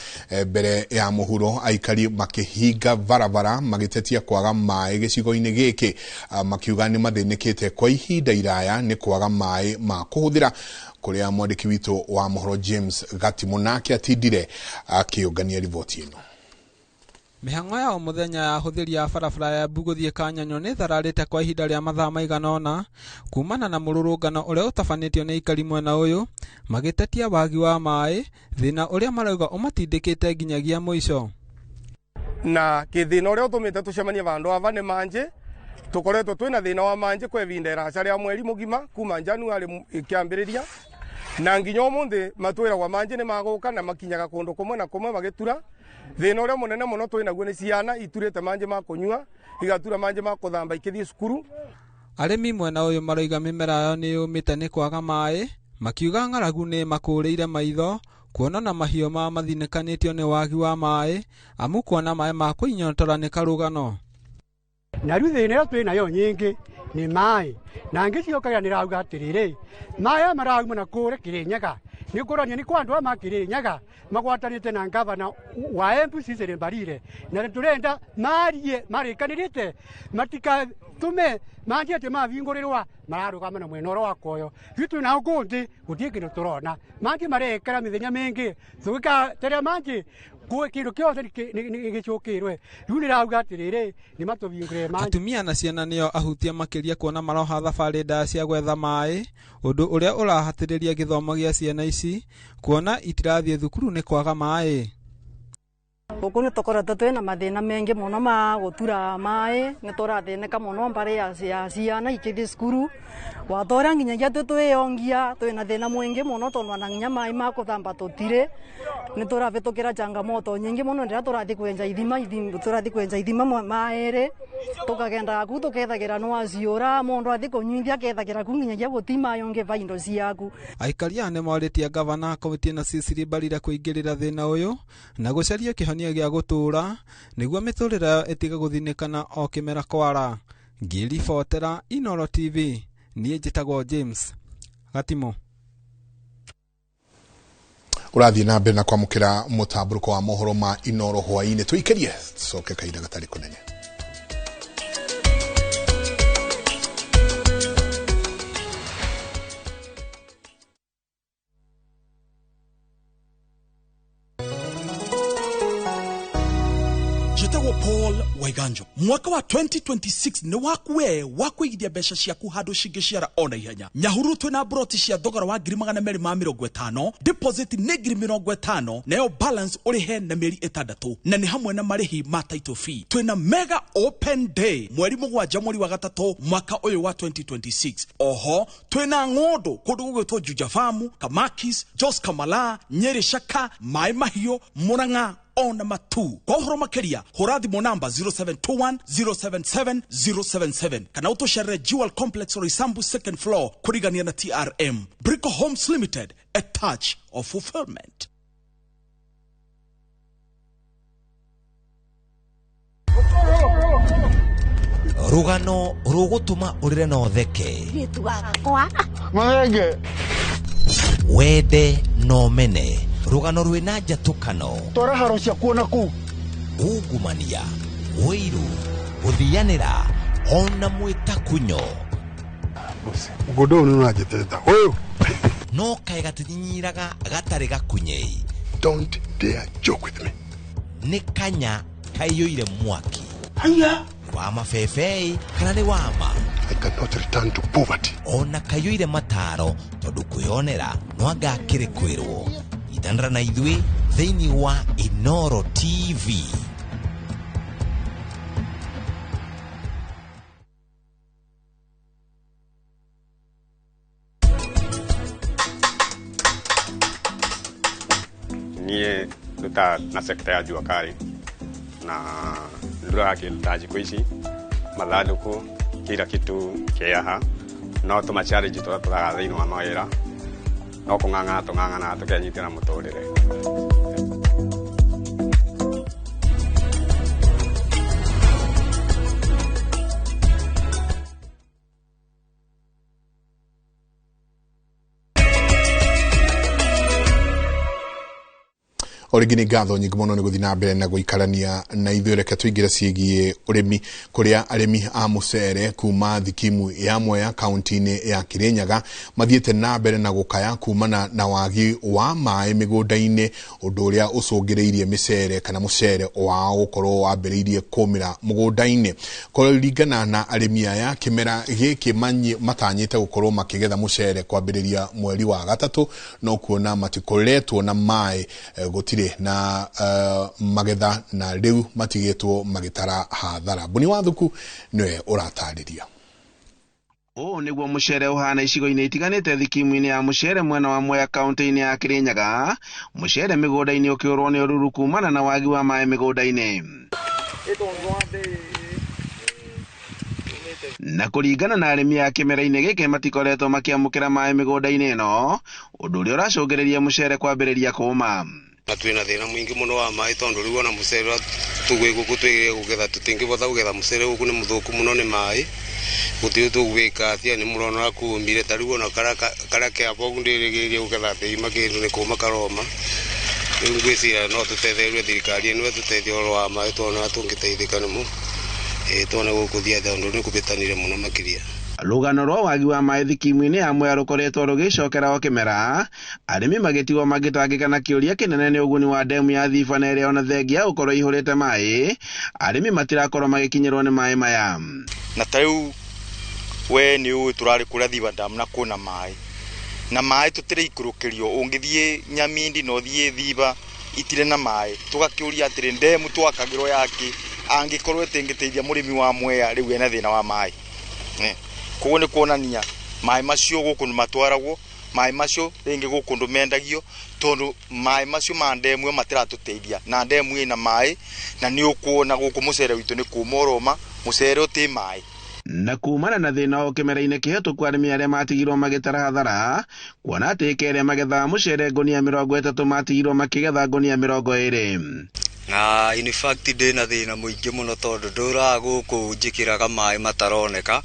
mbere ya mũhuro, aikari makĩhinga barabara magĩtetia kwaga maĩ gĩcigo-inĩ gĩkĩ, makiuga nĩ mathĩnĩkĩte kwa ihinda iraya nĩ kwaga maĩ ma kũhũthĩra, kũrĩa mwandĩki witũ wa mohoro James Gatimu nake atindire akĩũngania riboti ĩno. Mĩhang'o ya o mũthenya ya ahũthĩri a barabara ya Embu gũthiĩ Kanyonyo nĩ ĩthararĩte kwa ihinda rĩa mathaa maigana ũna kumana na mũrũrũngano ũrĩa ũtabanĩtio nĩ aikari mwena ũyũ magĩtetia wagi wa maĩ, thĩna ũrĩa marauga ũmatindĩkĩte nginyagia mũico. Na kĩthĩna ũrĩa ũtũmĩte tũcemanie vandũ ava nĩ manjĩ, tũkoretwo twĩna thĩna wa manjĩ kwa ihinda iraca rĩa mweri mũgima kuma January ĩkĩambĩrĩria, Na nginya umuthi matwiragwa manji ni maguka na makinyaga kundu kumwe na kumwe magitura. Thina uria munene muno twinaguo ni ciana iturite manji ma kunyua, igatura manji ma kuthamba ikithie cukuru. Arĩmi mwena ũyũ maroiga mĩmera yao nĩ yũmĩte nĩ kwaga maĩ, makiuga ng'aragu nĩ makũrĩire maitho kuona na mahiũ mao mathinĩkanĩtio nĩ wagi wa maĩ, amu kuona maĩ ma kũinyotora nĩ karũgano. Na rĩu thĩna ĩrĩa twĩ nayo nyingĩ nĩ maĩ, na ngĩciokaga nĩrauga atĩrĩrĩ, maĩ marauma na kũrĩa Kĩrĩnyaga nĩ kũronania nĩ kwa andũ aya ma Kĩrĩnyaga magwatanĩte na ngavana wa Embu Cecily Mbarire, na tũrenda marie marĩkanĩrĩte matikatũme manji atĩ mavingũrĩrwa mararũgama na mwena ũrĩa wa koyo. Ithuĩ twĩ nao kũu thĩ gũtirĩ kĩndũ tũrona, manji marekara mĩthenya mĩingĩ tũgĩkaterea manji kũĩ kĩndũ kĩothe nĩ gĩcũkĩrwe. Rĩu nĩrauga atĩrĩrĩ, nĩ matũvingũrĩre manji. Atumia na ciana nĩo ahutia makĩria kuona maroha thabarĩ ndaya cia gwetha maĩ, ũndũ ũrĩa ũrahatĩrĩria gĩthomo gĩa ciana ici kuona itirathiĩ thukuru nĩ kwaga maĩ. Gũkũ nĩ tũkoretwo twĩna mathĩna maingĩ mũno ma gũtura maĩ, nĩ tũrathĩnĩka mũno mbarĩ ya ciana ikĩthiĩ cukuru. Watũra nginyagia twĩyongia twĩna thĩna mũingĩ mũno tondũ ona nginya maĩ ma kũthamba tũtirĩ. Nĩ tũrabĩtũkĩra changamoto nyingĩ mũno rĩrĩa tũrathiĩ kwenja ithima, tũrathiĩ kwenja ithima maĩrĩ, tũkagendaga kuu tũkethagĩra no aciũra, mũndũ athiĩ kũnyuithia akethagĩra kuu nginyagia gũti maĩ ũngĩva indo ciaku. Aikari aya nĩmorĩtie ngavana kaunti na Cecily Mbarire kũingĩrĩra thĩna ũyũ na gũcaria kĩhonia gĩa gũtũũra nĩguo mĩtũrĩre yao ĩtige gũthinĩkana o kĩmera kwara. Ngĩribotera Inooro TV, niĩ njĩtagwo James Gatimo. Ũrathiĩ na mbere na kwamũkĩra mũtambũrũko wa mohoro ma Inooro hwaĩ-inĩ, tũikĩrie tũcoke kahinda gatarĩ kũnene. Njĩtagwo Paul Waiganjo. Mwaka wa 2026 nĩ waku we wa kũigithia mbeca ciaku handũ cingĩciara ona ihenya. Nyahururu twĩna broti cia thogora wa 250,000, deposit nĩ 50,000, nayo balance ũrĩhe na mĩeri 6, na nĩ hamwe na marĩhi ma title fee. Twĩna mega open day mweri 7 mweri wa 3 mwaka ũyũ wa 2026. Oho twĩna ng'ũndũ kũndũ gũgwĩtwo Juja Farm, Kamakis, Jos Kamala, Nyeri Shaka, Maĩ Mahiũ, Murang'a ona Matu. Kwa ũhoro makĩria hũra thimũ namba 0721 077 077 kana ũtũcerere Jewel Complex Roysambu second floor kũrigania na TRM. Brico Homes Limited, a touch of fulfillment. Rũgano rũgũtũma ũrĩre na ũtheke, wende na ũmene, rũgano rwĩna njatũkano, twara haro ciakuo na kũu, ungumania, ũiru, gũthianĩra ona mwĩtakunyo. Mũgũnda ũyũ nĩ ũranjĩtĩte ũyũ. No kaĩ gatinyinyiraga gatarĩ gakunyei. Don't dare joke with me. Nĩ kanya kaiyũire mwaki. Haya. Wa mabebei kana nĩ wama. I cannot return to poverty. Ona kaiyũire mataro tondũ kwĩyonera no anga akĩrĩ kwĩrwo. Itanĩra na ithuĩ thĩinĩ wa Inooro TV. Niĩ nduta na sekta ya jua kali na nduraga kĩndũ ta njiko ici, mathandũkũ, kila kitu kĩaha, no tũma challenge tũrĩa tũraga thĩinĩ wa mawĩra no kũng'ang'ana tũng'ang'anaga tũkenyitĩra mũtũrĩre. O rĩngĩ nĩ ngatho nyingĩ mũno nĩ gũthiĩ na mbere na gũikarania na ithuĩ. Reke tũingĩre ciĩgiĩ ũrĩmi, kũrĩa arĩmi a mũcere kuma thikimu ya Mwea kaunti-inĩ ya Kirinyaga mathiĩte na mbere na gũkaya kumana na wagi wa maĩ mĩgũnda-inĩ, ũndũ ũrĩa ũcũngĩrĩirie mĩcere kana mũcere wao gũkorwo wambĩrĩirie kũmĩra mũgũnda-inĩ. Kũringana na arĩmi aya, kĩmera gĩkĩ matanyĩte gũkorwo makĩgetha mũcere kwambĩrĩria mweri wa 3, no kuona matikoretwo na maĩ, gũtirĩ na magetha na rĩu matigĩtwo magĩtara hathara. Mbuni wa Thuku nĩwe ũratarĩria. Ũũ nĩguo mũcere ũhana icigo-inĩ itiganĩte thikimu-inĩ ya mũcere mwena wa Mwea kaunti-inĩ ya Kirinyaga. Mũcere mĩgũnda-inĩ ũkĩũrwo nĩ ũruru kumana na wagi wa maĩ mĩgũnda-inĩ. Na kũringana na arĩmi a kĩmera-inĩ gĩkĩ matikoretwo makĩamũkĩra maĩ mĩgũnda-inĩ ĩno, ũndũ ũrĩa ũracũngĩrĩria mũcere kwambĩrĩria kũũma. Na twina thina mwingi muno wa maĩ tondu riu ona mucere uria tugwi guku twigire gugetha tutingivota gugetha mucere guku ni muthuku muno ni maĩ gutiri tugwika atia ni murona uria kumire ta riu ona karia ke abo uguo ndirigirie gugetha thiima kindu ni kuma karoma riu ngwiciria no tutethererie thirikari ino ituteithie uhoro wa maĩ tuone uria tungiteithika nimo tuone gukuthia tondu ni kubitanire muno makiria. Rũgano rwa wagi wa maĩ thikimu-inĩ ya Mwea rũkoretwo rũgĩcokera o kĩmera, arĩmi magĩtigwo magĩtangĩka na kĩũria kĩnene nĩ ũguni wa ndemu ya Thiba na ĩrĩa ona thengia ya gũkorwo ĩihũrĩte maĩ, arĩmi matirakorwo magĩkinyĩrwo nĩ maĩ maya. Na ta rĩu we nĩ ũĩ tũrarĩ kũrĩa Thiba Dam na kwĩna maĩ, na maĩ tũtirĩikũrũkĩrio, ũngĩthiĩ Nyamindi na ũthiĩ Thiba itirĩ na maĩ, tũgakĩũria atĩrĩ ndemu twakagĩrwo yakĩ angĩkorwo ĩtĩngĩteithia mũrĩmi wa Mwea rĩu ena thĩna wa maĩ. Koguo nĩ kuonania maĩ macio gũkũ nĩ matwaragwo, maĩ macio rĩngĩ gũkũ ndũ mendagio, tondũ maĩ macio ma ndemu ĩyo matiratũteithia, na ndemu ĩna maĩ, na nĩ ũkuona gũkũ mũcere witũ nĩ kũma ũroma, mũcere ũtĩ maĩ. Na kumana na thĩna ũyũ kĩmera-inĩ kĩhetũku arĩmi arĩa matigirwo magĩtara hathara, kuona atĩ ĩka ĩrĩa magethaga mũcere ngũnia 30 matigirwo makĩgetha ngũnia 20. Na in fact ndĩna thĩna mũingĩ mũno tondũ ndũraga gũkũ njĩkĩraga maĩ mataroneka,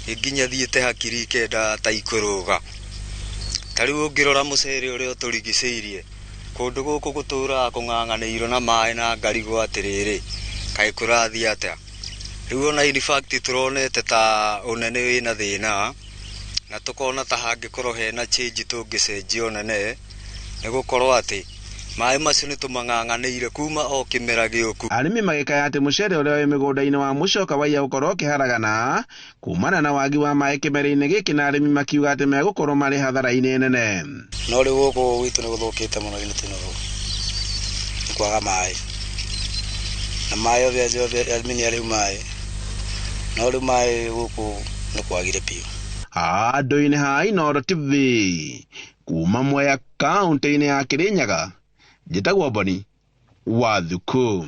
nginya thiĩte hakiri ikenda ta ikũrũga. Ta rĩu ũngĩrora mũcere ũrĩa ũtũrigicĩirie, kũndũ gũkũ gũtũraga kũng'ang'anĩirwo na maĩ na ngarigwo atĩrĩrĩ, kaĩ kũrathiĩ atĩa? Rĩu ona in fact tũronete ta ũnene wĩna thĩna, na tũkona ta hangĩkorwo hena change tũngĩcenjia ũnene, nĩ gũkorwo atĩ maĩ macio nĩ tũmang'ang'anĩire kuma o kĩmera gĩũku. Arĩmi magĩkaya atĩ mũcere ũrĩa wĩ mĩgũnda-inĩ wa mũcoka waiya gũkorwo ũkĩharagana kumana na wagi wa maĩ kĩmera-inĩ gĩkĩ, na arĩmi makiuga atĩ megũkorwo marĩ hathara-inĩ nene. No rĩu gũkũ gwitũ nĩ gũthũkĩte mũno gĩtĩ-inĩ nĩ kwaga maĩ, na maĩ othe arĩmi nĩ arĩu maĩ, no rĩu maĩ gũkũ nĩ kwagire biũ. Handũ-inĩ ha Inooro TV kuma Mwea kaunti-inĩ ya Kirinyaga, njĩtagwo Boni wa Thuku.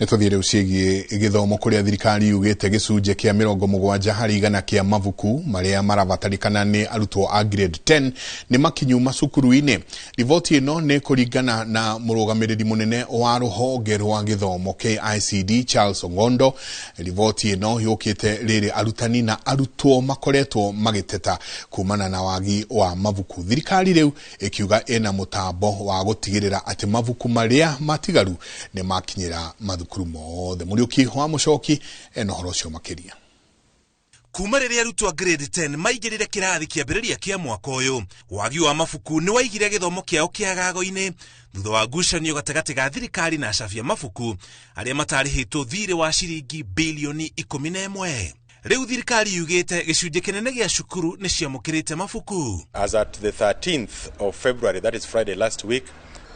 Nĩ tũthiĩ rĩu ciĩgiĩ gĩthomo kũrĩa thirikari yugĩte gĩcunjĩ kĩa 70 harĩ igana kĩa mabuku marĩa marabatarĩkana nĩ arutwo a grade 10 nĩ makinyu macukuru-inĩ. Riboti ĩno nĩ kũringana na mũrũgamĩrĩri mũnene wa rũhonge rwa gĩthomo KICD Charles Ong'ondo. Riboti ĩno yũkĩte rĩrĩ arutani na arutwo makoretwo magĩteta kumana na wagi wa mabuku. Thirikari rĩu ĩkiuga ĩna mũtambo wa gũtigĩrĩra atĩ mabuku marĩa matigaru nĩ makinyĩra mathukuru mothe. Muriuki wa Mucoki ena ũhoro ũcio makĩria. Kuma rĩrĩa arutwo a grade 10 maingĩrire kĩrathi kĩambĩrĩria kĩa mwaka ũyũ, wagi wa mabuku nĩ waigire gĩthomo kĩao kĩagago-inĩ thutha wa ngucanio gatagatĩ ga thirikari na acabi a mabuku arĩa matarĩhĩtwo thirĩ wa ciringi bilioni 11. Rĩu thirikari yugĩte gĩcunjĩ kĩnene gĩa cukuru nĩ ciamũkĩrĩte mabuku. As at the 13th of February, that is Friday last week,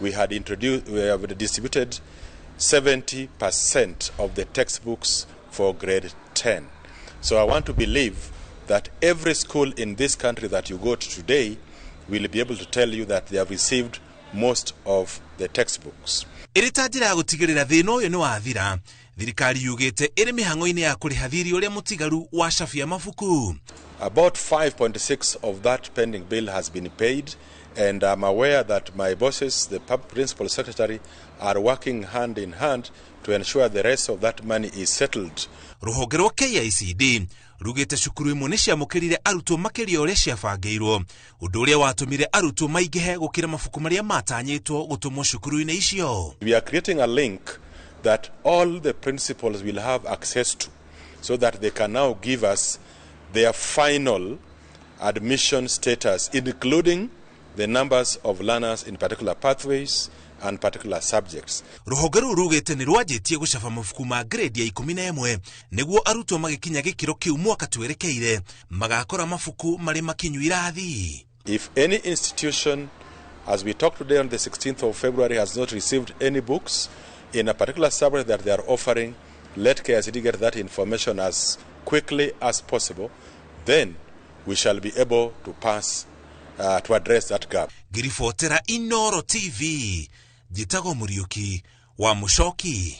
we have distributed 70% of the textbooks for grade 10. So I want to believe that every school in this country that you go to today will be able to tell you that they have received most of the textbooks. Ĩrĩ ta njĩra ya gũtigĩrĩra thĩna ũyũ nĩ wathira, thirikari yugĩte ĩrĩ mĩhang'o-inĩ ya kũrĩha thirĩ ũrĩa mũtigaru wa cabi ya mabuku. About 5.6 of that pending bill has been paid, and I'm aware that my bosses, the principal secretary, are working hand in hand to ensure the rest of that money is settled. Rũhonge rwa KICD rugĩte cukuru imwe nĩ ciamũkĩrire arutwo makĩria ũrĩa ciabangĩirwo, ũndũ ũrĩa watũmire arutwo maingĩhe gũkĩra mabuku marĩa matanyĩtwo gũtũmwo cukuru-inĩ icio. We are creating a link that all the principals will have access to so that they can now give us their final admission status, including the numbers of learners in particular pathways and particular subjects. Rũhonge rũu rugĩte nĩ rwanjĩtie gũcaba mabuku ma grade ya 11 nĩguo arutwo magĩkinya gĩkĩro kĩu mwaka twerekeire magakora mabuku marĩ makinyu irathi. If any institution, as we talk today on the 16th of February, has not received any books in a particular subject that they are offering, let KICD get that information as quickly as possible Then we shall be able to pass to address that gap. Ngĩribotera Inoro TV, njĩtagwo Mũriũki wa Mũcoki.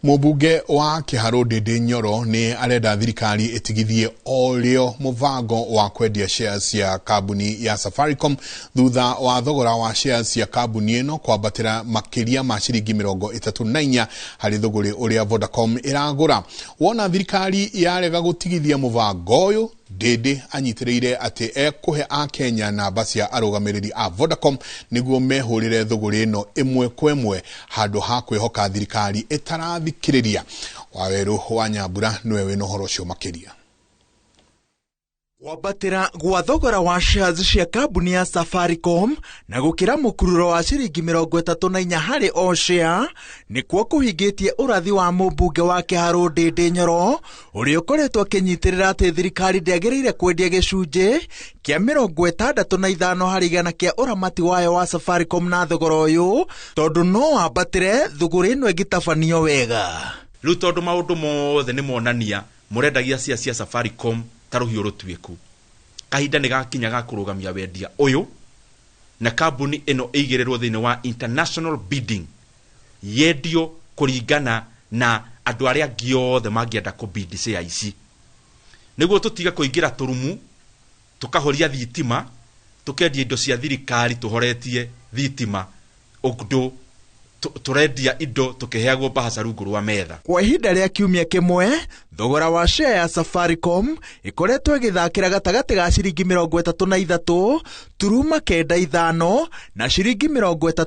Mũmbunge wa Kĩharũ Ndĩndĩ Nyoro nĩ arenda thirikari ĩtigithie o rĩo mũbango wa kwendia shares cia kambuni ya Safaricom thutha wa thogora wa shares cia kambuni ĩno kwambatĩra makĩria ma ciringi 34 harĩ thũgũrĩ ũrĩa Vodacom ĩragũra. Wona thirikari yarega gũtigithia mũbango ũyũ, Ndĩndĩ anyitĩrĩire atĩ ekũhe akenya namba cia arũgamĩrĩri a Vodacom nĩguo mehũrĩre thũgũrĩ ĩno ĩmwe kwa ĩmwe handũ ha kwĩhoka thirikari ĩtarathikĩrĩria. Wawerũ wa Nyambura nĩwe wĩna ũhoro ũcio makĩria. Kwambatĩra gwa thogora wa shares cia kambuni ya Safaricom na gũkĩra mũkururo wa ciringi 34 harĩ o share nĩkuo kũhingĩtie ũrathi wa mũmbunge wa Kĩharũ Ndĩndĩ Nyoro ũrĩa ũkoretwo akĩnyitĩrĩra atĩ thirikari ndĩagĩrĩire kwendia gĩcunjĩ kĩa 65 harĩ igana kĩa ũramati wayo wa Safaricom na thogora ũyũ tondũ no wambatĩre thũgũrĩ ĩno ĩngĩtabanio wega. Rĩu tondũ maũndũ mothe nĩ monania mũrendagia cia cia Safaricom ta rũhiũ rũtuĩku, kahinda nĩ gakinya ga kũrũgamia wendia ũyũ na kambuni ĩno ĩigĩrĩrwo thĩinĩ wa international bidding, yendio kũringana na andũ arĩa angĩ othe mangĩenda kũbid share ici, nĩguo tũtige kũingĩra tũrumu tũkahoria thitima tũkendia indo cia thirikari tũhoretie thitima ũndũ tũrendia indo tũkĩheagwo mbahaca rungu rwa metha. Kwa ihinda rĩa kiumia kĩmwe thogora wa share ya Safaricom ĩkoretwo ĩgĩthakĩra gatagatĩ ga ciringi 33 turuma 95 na ciringi 34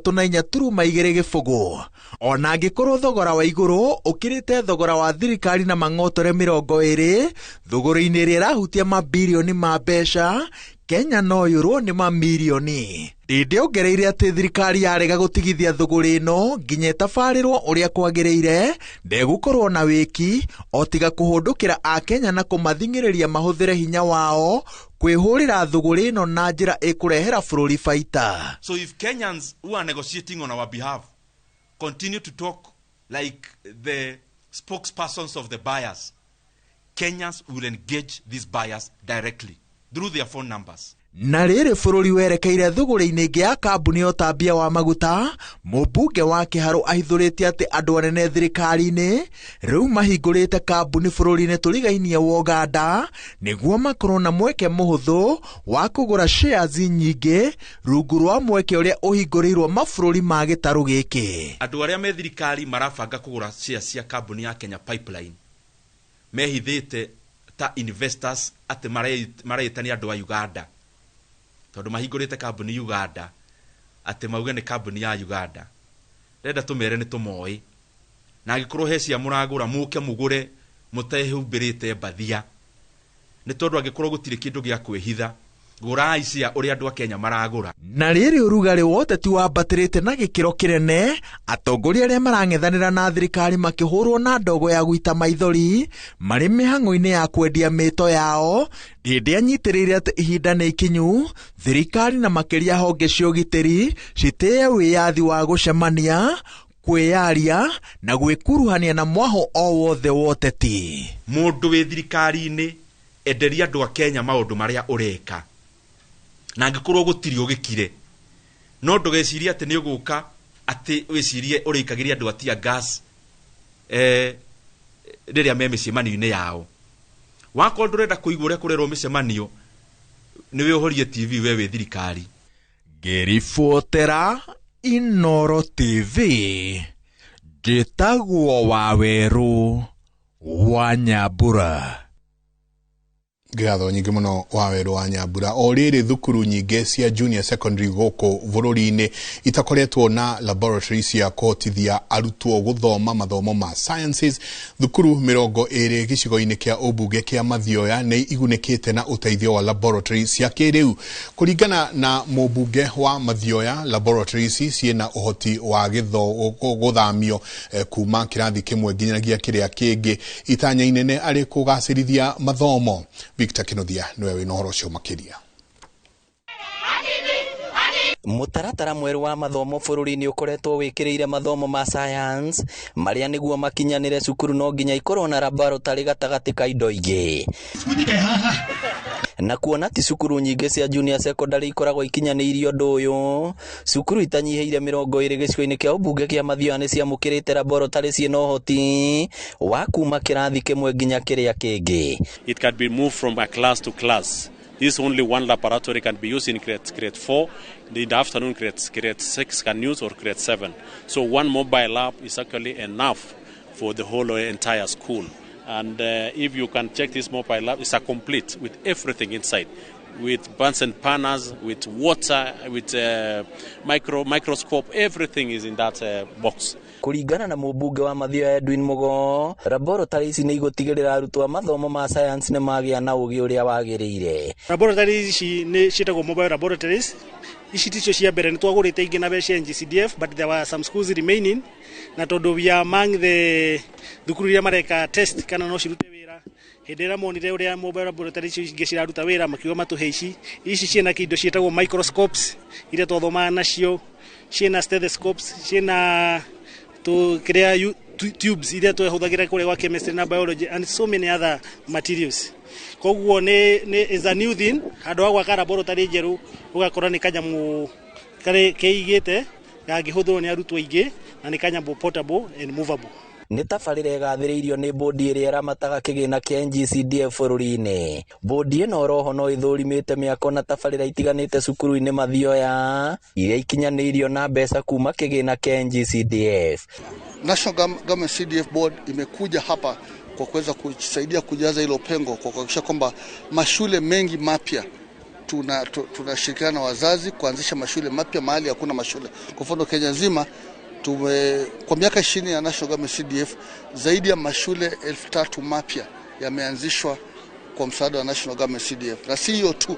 turuma 2 gĩbũgũ. Ona angĩkorwo thogora wa igũrũ ũkĩrĩte thogora wa thirikari na mang'otore 20 thũgũrĩ-inĩ ĩrĩa ĩrahutia mabirioni ma mbeca, Kenya no yũrwo nĩ mamirioni. Ndĩndĩ ongereire atĩ thirikari yarega gũtigithia thũgũrĩ ĩno nginya ĩtabarĩrwo ũrĩa kwagĩrĩire ndegũkorwo na wĩki o tiga kũhũndũkĩra akenya na kũmathing'ĩrĩria mahũthĩre hinya wao kwĩhũrĩra thũgũrĩ ĩno na njĩra ĩkũrehera bũrũri baita. So if Kenyans who are negotiating on our behalf continue to talk like the spokespersons of the buyers, Kenyans will engage these buyers directly through their phone numbers. Na rĩrĩ bũrũri werekeire thũgũrĩ-inĩ ĩngĩ ya kambuni ya ũtambia wa maguta, mũmbunge wa Kĩharũ ahithũrĩtie atĩ andũ anene thirikari-inĩ rĩu mahingũrĩte kambuni bũrũri-inĩ tũrigainie wa Uganda nĩguo makorwo na mweke mũhũthũ wa kũgũra shares nyingĩ rungu rwa mweke ũrĩa ũhingũrĩirwo mabũrũri ma gĩtarũ gĩkĩ. Andũ arĩa me thirikari marabanga kũgũra shares cia kambuni ya Kenya Pipeline mehithĩte ta investors atĩ mareĩtania andũ a Uganda tondũ mahingũrĩte kambuni Uganda atĩ mauge nĩ kambuni ya Uganda. Ndĩrenda tũmere nĩ tũmoĩ, na angĩkorwo he cia mũragũra mũke mũgũre mũtehumbĩrĩte mbathia, nĩ tondũ angĩkorwo gũtirĩ kĩndũ gĩa kwĩhitha gũrai cia ũrĩa andũ a Kenya maragũra. Na rĩrĩ ũrugarĩ wa ũteti wambatĩrĩte na gĩkĩro kĩnene, atongoria arĩa marang'ethanĩra na thirikari makĩhũrwo na ndogo ya gũita maithori marĩ mĩhang'o-inĩ ya kwendia mĩto yao. Ndĩndĩ anyitĩrĩire atĩ ihinda nĩ ikinyu thirikari na makĩria honge cia ũgitĩri citĩe wĩyathi wa gũcemania, kwĩyaria na gwĩkuruhania na mwaho o wothe wa ũteti. Mũndũ wĩ thirikari-inĩ enderia andũ a Kenya maũndũ marĩa ũreka, na angĩkorwo gũtirĩ ũgĩkire, no ndũgecirie atĩ nĩ ũgũka atĩ wĩcirie ũrĩikagĩria andũ a tear gas rĩrĩa me mĩcemanio-inĩ yao. Wakorwo ndũrenda kũigua ũrĩa kũrerwo mĩcemanio, nĩ wĩũhorie TV we wĩ thirikari. Ngĩribotera Inoro TV, njĩtagwo Wawerũ wa Nyambura. Ngatho nyingĩ mũno Wawerũ wa Nyambura. O rĩrĩ thukuru nyingĩ cia junior secondary gũkũ bũrũri-inĩ itakoretwo na laboratory cia kũhotithia arutwo gũthoma mathomo ma sciences, thukuru 20 gĩcigo-inĩ kĩa ũmbunge kĩa Mathioya nĩ igunĩkĩte na ũteithio wa laboratory cia kĩrĩu. Kũringana na mũmbunge wa Mathioya, laboratory ici ciĩna ũhoti wa gũthamio kuma kĩrathi kĩmwe nginyagia kĩrĩa kĩngĩ, itanya inene arĩ kũgacĩrithia mathomo. Victor Kinothia niwe wĩna ũhoro ũcio makĩria. Mũtaratara mwerũ wa mathomo bũrũri-inĩ ũkoretwo wĩkĩrĩire mathomo ma science marĩa nĩguo makinyanĩre cukuru no nginya ikorwo na laboratory gatagatĩ ka indo ingĩ. Na kuona ti cukuru nyingĩ cia junior secondary ikoragwo ikinyanĩirie ũndũ ũyũ, cukuru itanyihĩire 20 gĩcigo-inĩ kĩa ũmbunge kĩa Mathioya nĩ ciamũkĩrĩte laboratory ciĩna ũhoti wa kuma kĩrathi kĩmwe nginya kĩrĩa kĩngĩ. It can be moved from a class to class. This only one laboratory can be used in grade 4. In the afternoon, grade 6 can use, or grade 7. So one mobile lab is actually enough for the whole entire school. And if you can check this mobile lab, it's a complete with everything inside, with Bunsen burners, with water, with microscope, everything is in that box. Kũringana na mũmbunge wa Mathioya Edwin Mugo, laboratory ici nĩ igũtigĩrĩra arutwo a mathomo ma science nĩ magĩa na ũgĩ ũrĩa wagĩrĩire. Laboratory ici nĩ ciĩtagwo mobile laboratories. Ici ticio cia mbere, nĩ twagũrĩte ingĩ na mbeca NGCDF, but there were some schools remaining, na tondũ we are among the thukuru iria mareka test kana no cirute wĩra, hĩndĩ ĩrĩa monire ũrĩa mobile laboratory icio ingĩ ciraruta wĩra, makiuga matũhe ici. Ici ciĩna kĩindo ciĩtagwo microscopes iria twathomaga nacio, ciĩna stethoscopes, ciĩna kĩrĩa tubes iria twahũthagĩra kũrĩa gwa chemistry na biology and so many other materials. Koguo nĩ is a new thing, handũ ha gwaka laboratory njerũ ũgakora nĩ kanyamũ karĩ keigĩte gangĩhũthĩrwo nĩ arutwo aingĩ, na nĩ kanyamũ portable and movable. Nĩ tabarĩra ĩgathĩrĩirio nĩ bũndi ĩrĩa ĩramataga kĩgĩna kĩa NGCDF bũrũri-inĩ. Bũndi ĩno oroho no ĩthũrimĩte mĩako na tabarĩra itiganĩte cukuru-inĩ Mathioya iria ikinyanĩirio na mbeca kuma kĩgĩna kĩa NGCDF. National Government CDF Board imekuja hapa kwa kuweza kusaidia kujaza hilo pengo kwa kuhakikisha kwamba mashule mengi mapya tunashirikiana na wazazi kuanzisha mashule mapya mahali hakuna mashule. Kwa mfano Kenya nzima kwa miaka 20 ya National Government CDF zaidi ya mashule 3,000 mapya yameanzishwa kwa msaada wa National Government CDF. Na si hiyo tu,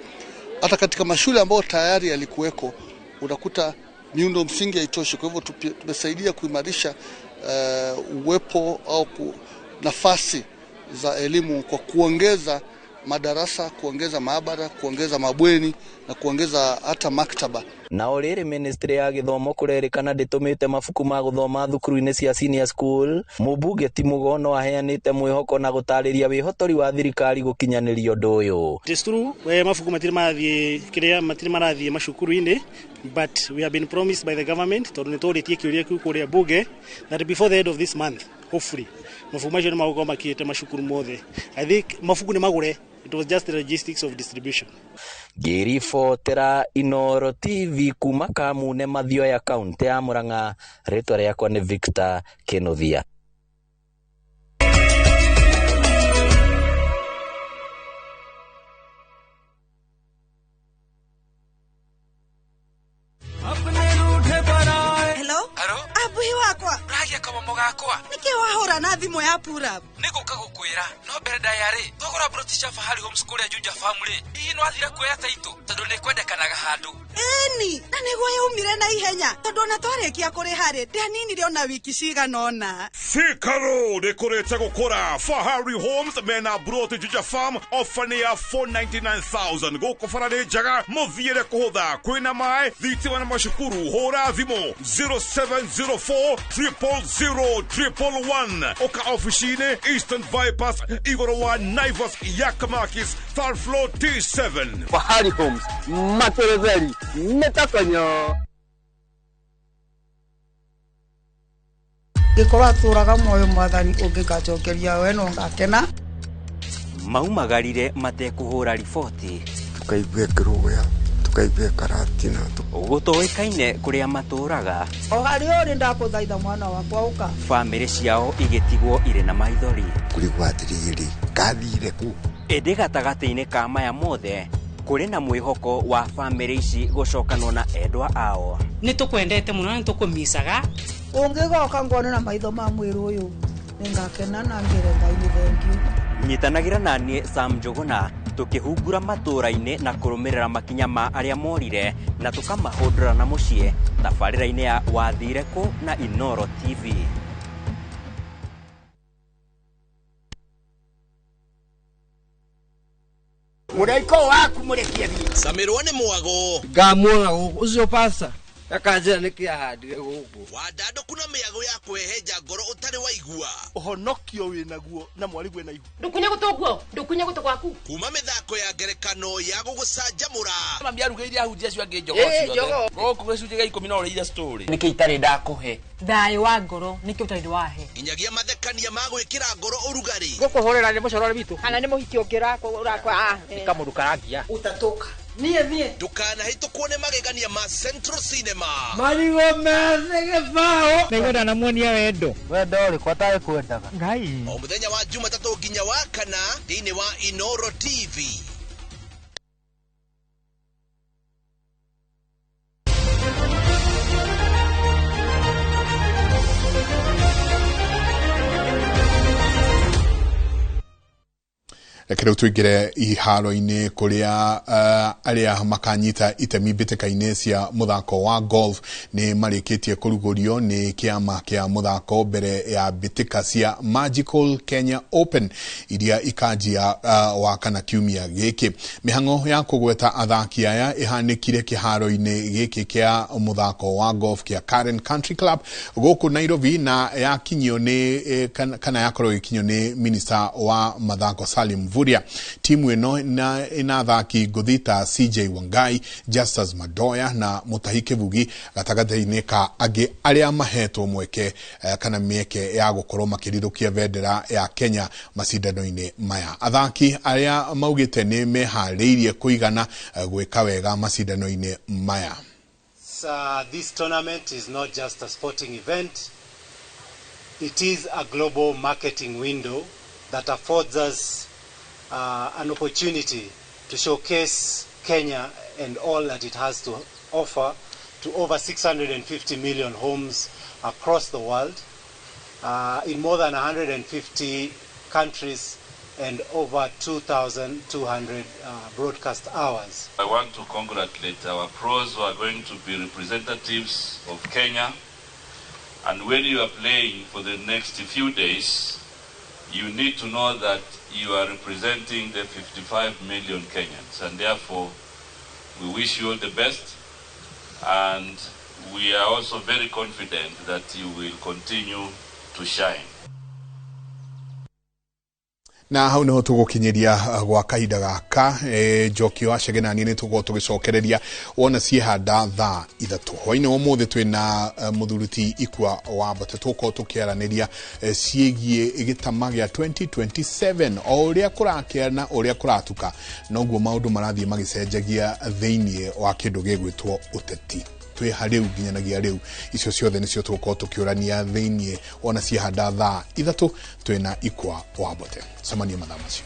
hata katika mashule ambayo tayari yalikuweko unakuta miundo msingi haitoshi. Kwa hivyo tumesaidia kuimarisha uwepo au nafasi za elimu kwa kuongeza madarasa, kuongeza maabara, kuongeza mabweni na kuongeza hata maktaba. Na orĩrĩ ministry ya gĩthomo kũrerĩkana ndĩtũmĩte mabuku ma gũthoma thukuru-inĩ cia senior school. Mũmbunge ti Mugo no aheanĩte mwĩhoko na gũtarĩria wĩhotori wa thirikari gũkinyanĩria ũndũ ũyũ. It is true, mabuku matirĩ marathiĩ kĩrĩa matirĩ marathiĩ macukuru-inĩ, but we have been promised by the government, tondũ nĩ tũrĩtie kĩũria kĩu kũrĩa bunge, that before the end of this month hopefully mabuku macio nĩ magũkorwo makinyĩte macukuru mothe. I think mabuku nĩ magũre, it was just the logistics of distribution. Ngĩribotera Inooro TV kuma Kamune Mathioya kaunti ya Murang'a, rĩtwa rĩakwa nĩ Victor Kinuthia. Hello? Abuhi wakwa. Uragia kamomo gakwa. Nĩkĩ wahũra na thimũ ya Purab? Nĩgũka gũkwĩra no mbere ndaya-rĩ, twagũra broti cia Fahari Homes kũrĩa Juja Farm rĩ, hihi nĩwathire kuoya taitũ tondũ nĩkwendekanaga handũ? Ĩni, na nĩguo yaumire na ihenya tondũ ona twarĩkia kũrĩha rĩ, ndianinire ona wiki cigana ũna. Thika Road ĩkũrĩte gũkũra. Fahari Homes mena broti Juja Farm ofa nĩ ya 499,000 gũkũ bara nĩ njega, mũthiĩre kũhũtha, kwĩna maĩ, thitima na macukuru. Hũra thimũ 0704 000 111. Oka ofici-inĩ Eastern Bypass igũrũ wa Naivas Yakamakis third floor T7. Fahari Homes materetheri mĩtakonyo. Ngĩkorwo atũraga muoyo mwathani ũngĩgacokeria we no ngakena. Maumagarire matekũhũra riboti, tukaigua kĩrũgũya, tukaigua karatina, gũtoĩkaine kũrĩa matũraga. O harĩa ũrĩ ndakũthaitha mwana wakwa ũka. Bamĩrĩ ciao igĩtigwo irĩ na maithori. Kũrigwo atĩrĩrĩ, kathire kũ? Ĩndĩ gatagatĩ-inĩ ka maya mothe kũrĩ na mwĩhoko wa bamĩrĩ ici gũcokanwo na endwa ao. Nĩ tũkwendete mũno na nĩ tũkũmicaga. Ũngĩgoka ngone na maitho ma mwĩrĩ ũyũ nĩngakena na ngĩre Ngai nĩ thengiũ. Nyitanagĩra na niĩ Sam Njũgũna tũkĩhungura matũũra-inĩ na kũrũmĩrĩra makinya ma arĩa morire na tũkamahũndũra na mũciĩ tabarĩra-inĩ ya Wathire Kũ na Inooro TV. Mũraika waku mũrekie thiĩ. Camirwo nĩ mwago. Ngamuona gũkũ ũcio pasta akanjĩra nĩkĩ ahandire gũkũ. Wandandũku na mĩago ya kwehenja ngoro ũtarĩ waigua. Ũhonokio wĩnaguo na mwarigwe na ihu. Ndũkunye gũtũ guo, ndũkunye gũtũ gwaku. Kuma mĩthako ya ngerekano ya gũgũcanjamũra. Mami arugĩire ahunjia acio angĩ njogoo ciothe. Gũkũ gĩcunjĩ gĩa 10 no ũrĩire story. Nĩkĩ itarĩ ndakũhe? Thayũ wa ngoro nĩkĩ ũtarĩ wahe. Nginyagia mathekania ma gwĩkĩra ngoro ũrugarĩ. Gũkũhũrĩra nĩ mũcorore witũ. Kana nĩ mũhiki ũngĩ ũrakwa. Nĩ kamũndũ karangia. Utatoka. Niĩ niĩ. Ndũkanahĩtũkwo nĩ magegania ma Central Cinema. Marigũ methĩ gĩbaũ. Nĩngwenda namuonia wendo. Wendo ũrĩkũ atarĩ kwendaga. Ngai. O mũthenya wa Jumatatũ nginya wa kana thĩinĩ wa Inoro TV. Reke rĩu tũingĩre iharo-inĩ kũrĩa arĩa makanyita itemi mbĩtĩka-inĩ cia mũthako wa golf nĩ marĩkĩtie kũrugũrio nĩ kĩama kĩa mũthako mbere ya mbĩtĩka cia Magical Kenya Open iria ikanjia wa kana kiumia gĩkĩ. Mĩhang'o ya kũgweta athaki aya ĩhanĩkire kĩharo-inĩ gĩkĩ kĩa mũthako wa golf kĩa Karen Country Club gũkũ Nairobi na yakinyio nĩ kana yakorwo ĩgĩkinyio nĩ minista wa mathako Salim Mvurya. Timu ĩno ina athaki ngũthi ta CJ Wangai, Justus Madoya na Mutahi Kĩbugi gatagatĩ-inĩ ka angĩ arĩa mahetwo mweke kana mĩeke ya gũkorwo makĩrirũkia bendera ya Kenya macindano-inĩ maya. Athaki arĩa maugĩte nĩ meharĩirie kũigana gwĩka wega macindano-inĩ maya. This tournament is not just a sporting event. It is a global marketing window that affords us an opportunity to showcase Kenya and all that it has to offer to over 650 million homes across the world, in more than 150 countries and over 2,200 broadcast hours. I want to congratulate our pros who are going to be representatives of Kenya. And when you are playing for the next few days, you need to know that you are representing the 55 million Kenyans, and therefore we wish you all the best, and we are also very confident that you will continue to shine. Na hau niho tugukinyiria gwa kahinda gaka Njoki wa Chege na niĩ nĩ tũgũkorwo tũgĩcokereria wona ciehanda thaa 3 hwainĩ wa ũmũthĩ twĩna mũthuri ti Ikua wa Mbate tũgũkorwo tũkĩaranĩria ciĩgiĩ gĩtama gĩa 2027 o ũrĩa kũrakĩa na ũrĩa kũratuka noguo maũndũ marathiĩ magĩcenjagia thĩinĩ wa kĩndũ gĩgwĩtwo ũteti. Twĩ harĩu nginyanagia rĩu icio ciothe nĩcio tũgũkorwo tũkĩũrania thĩinĩ wona ciehanda thaa 3 twĩna Ikua wa Mbote. Cemania mathaa macio.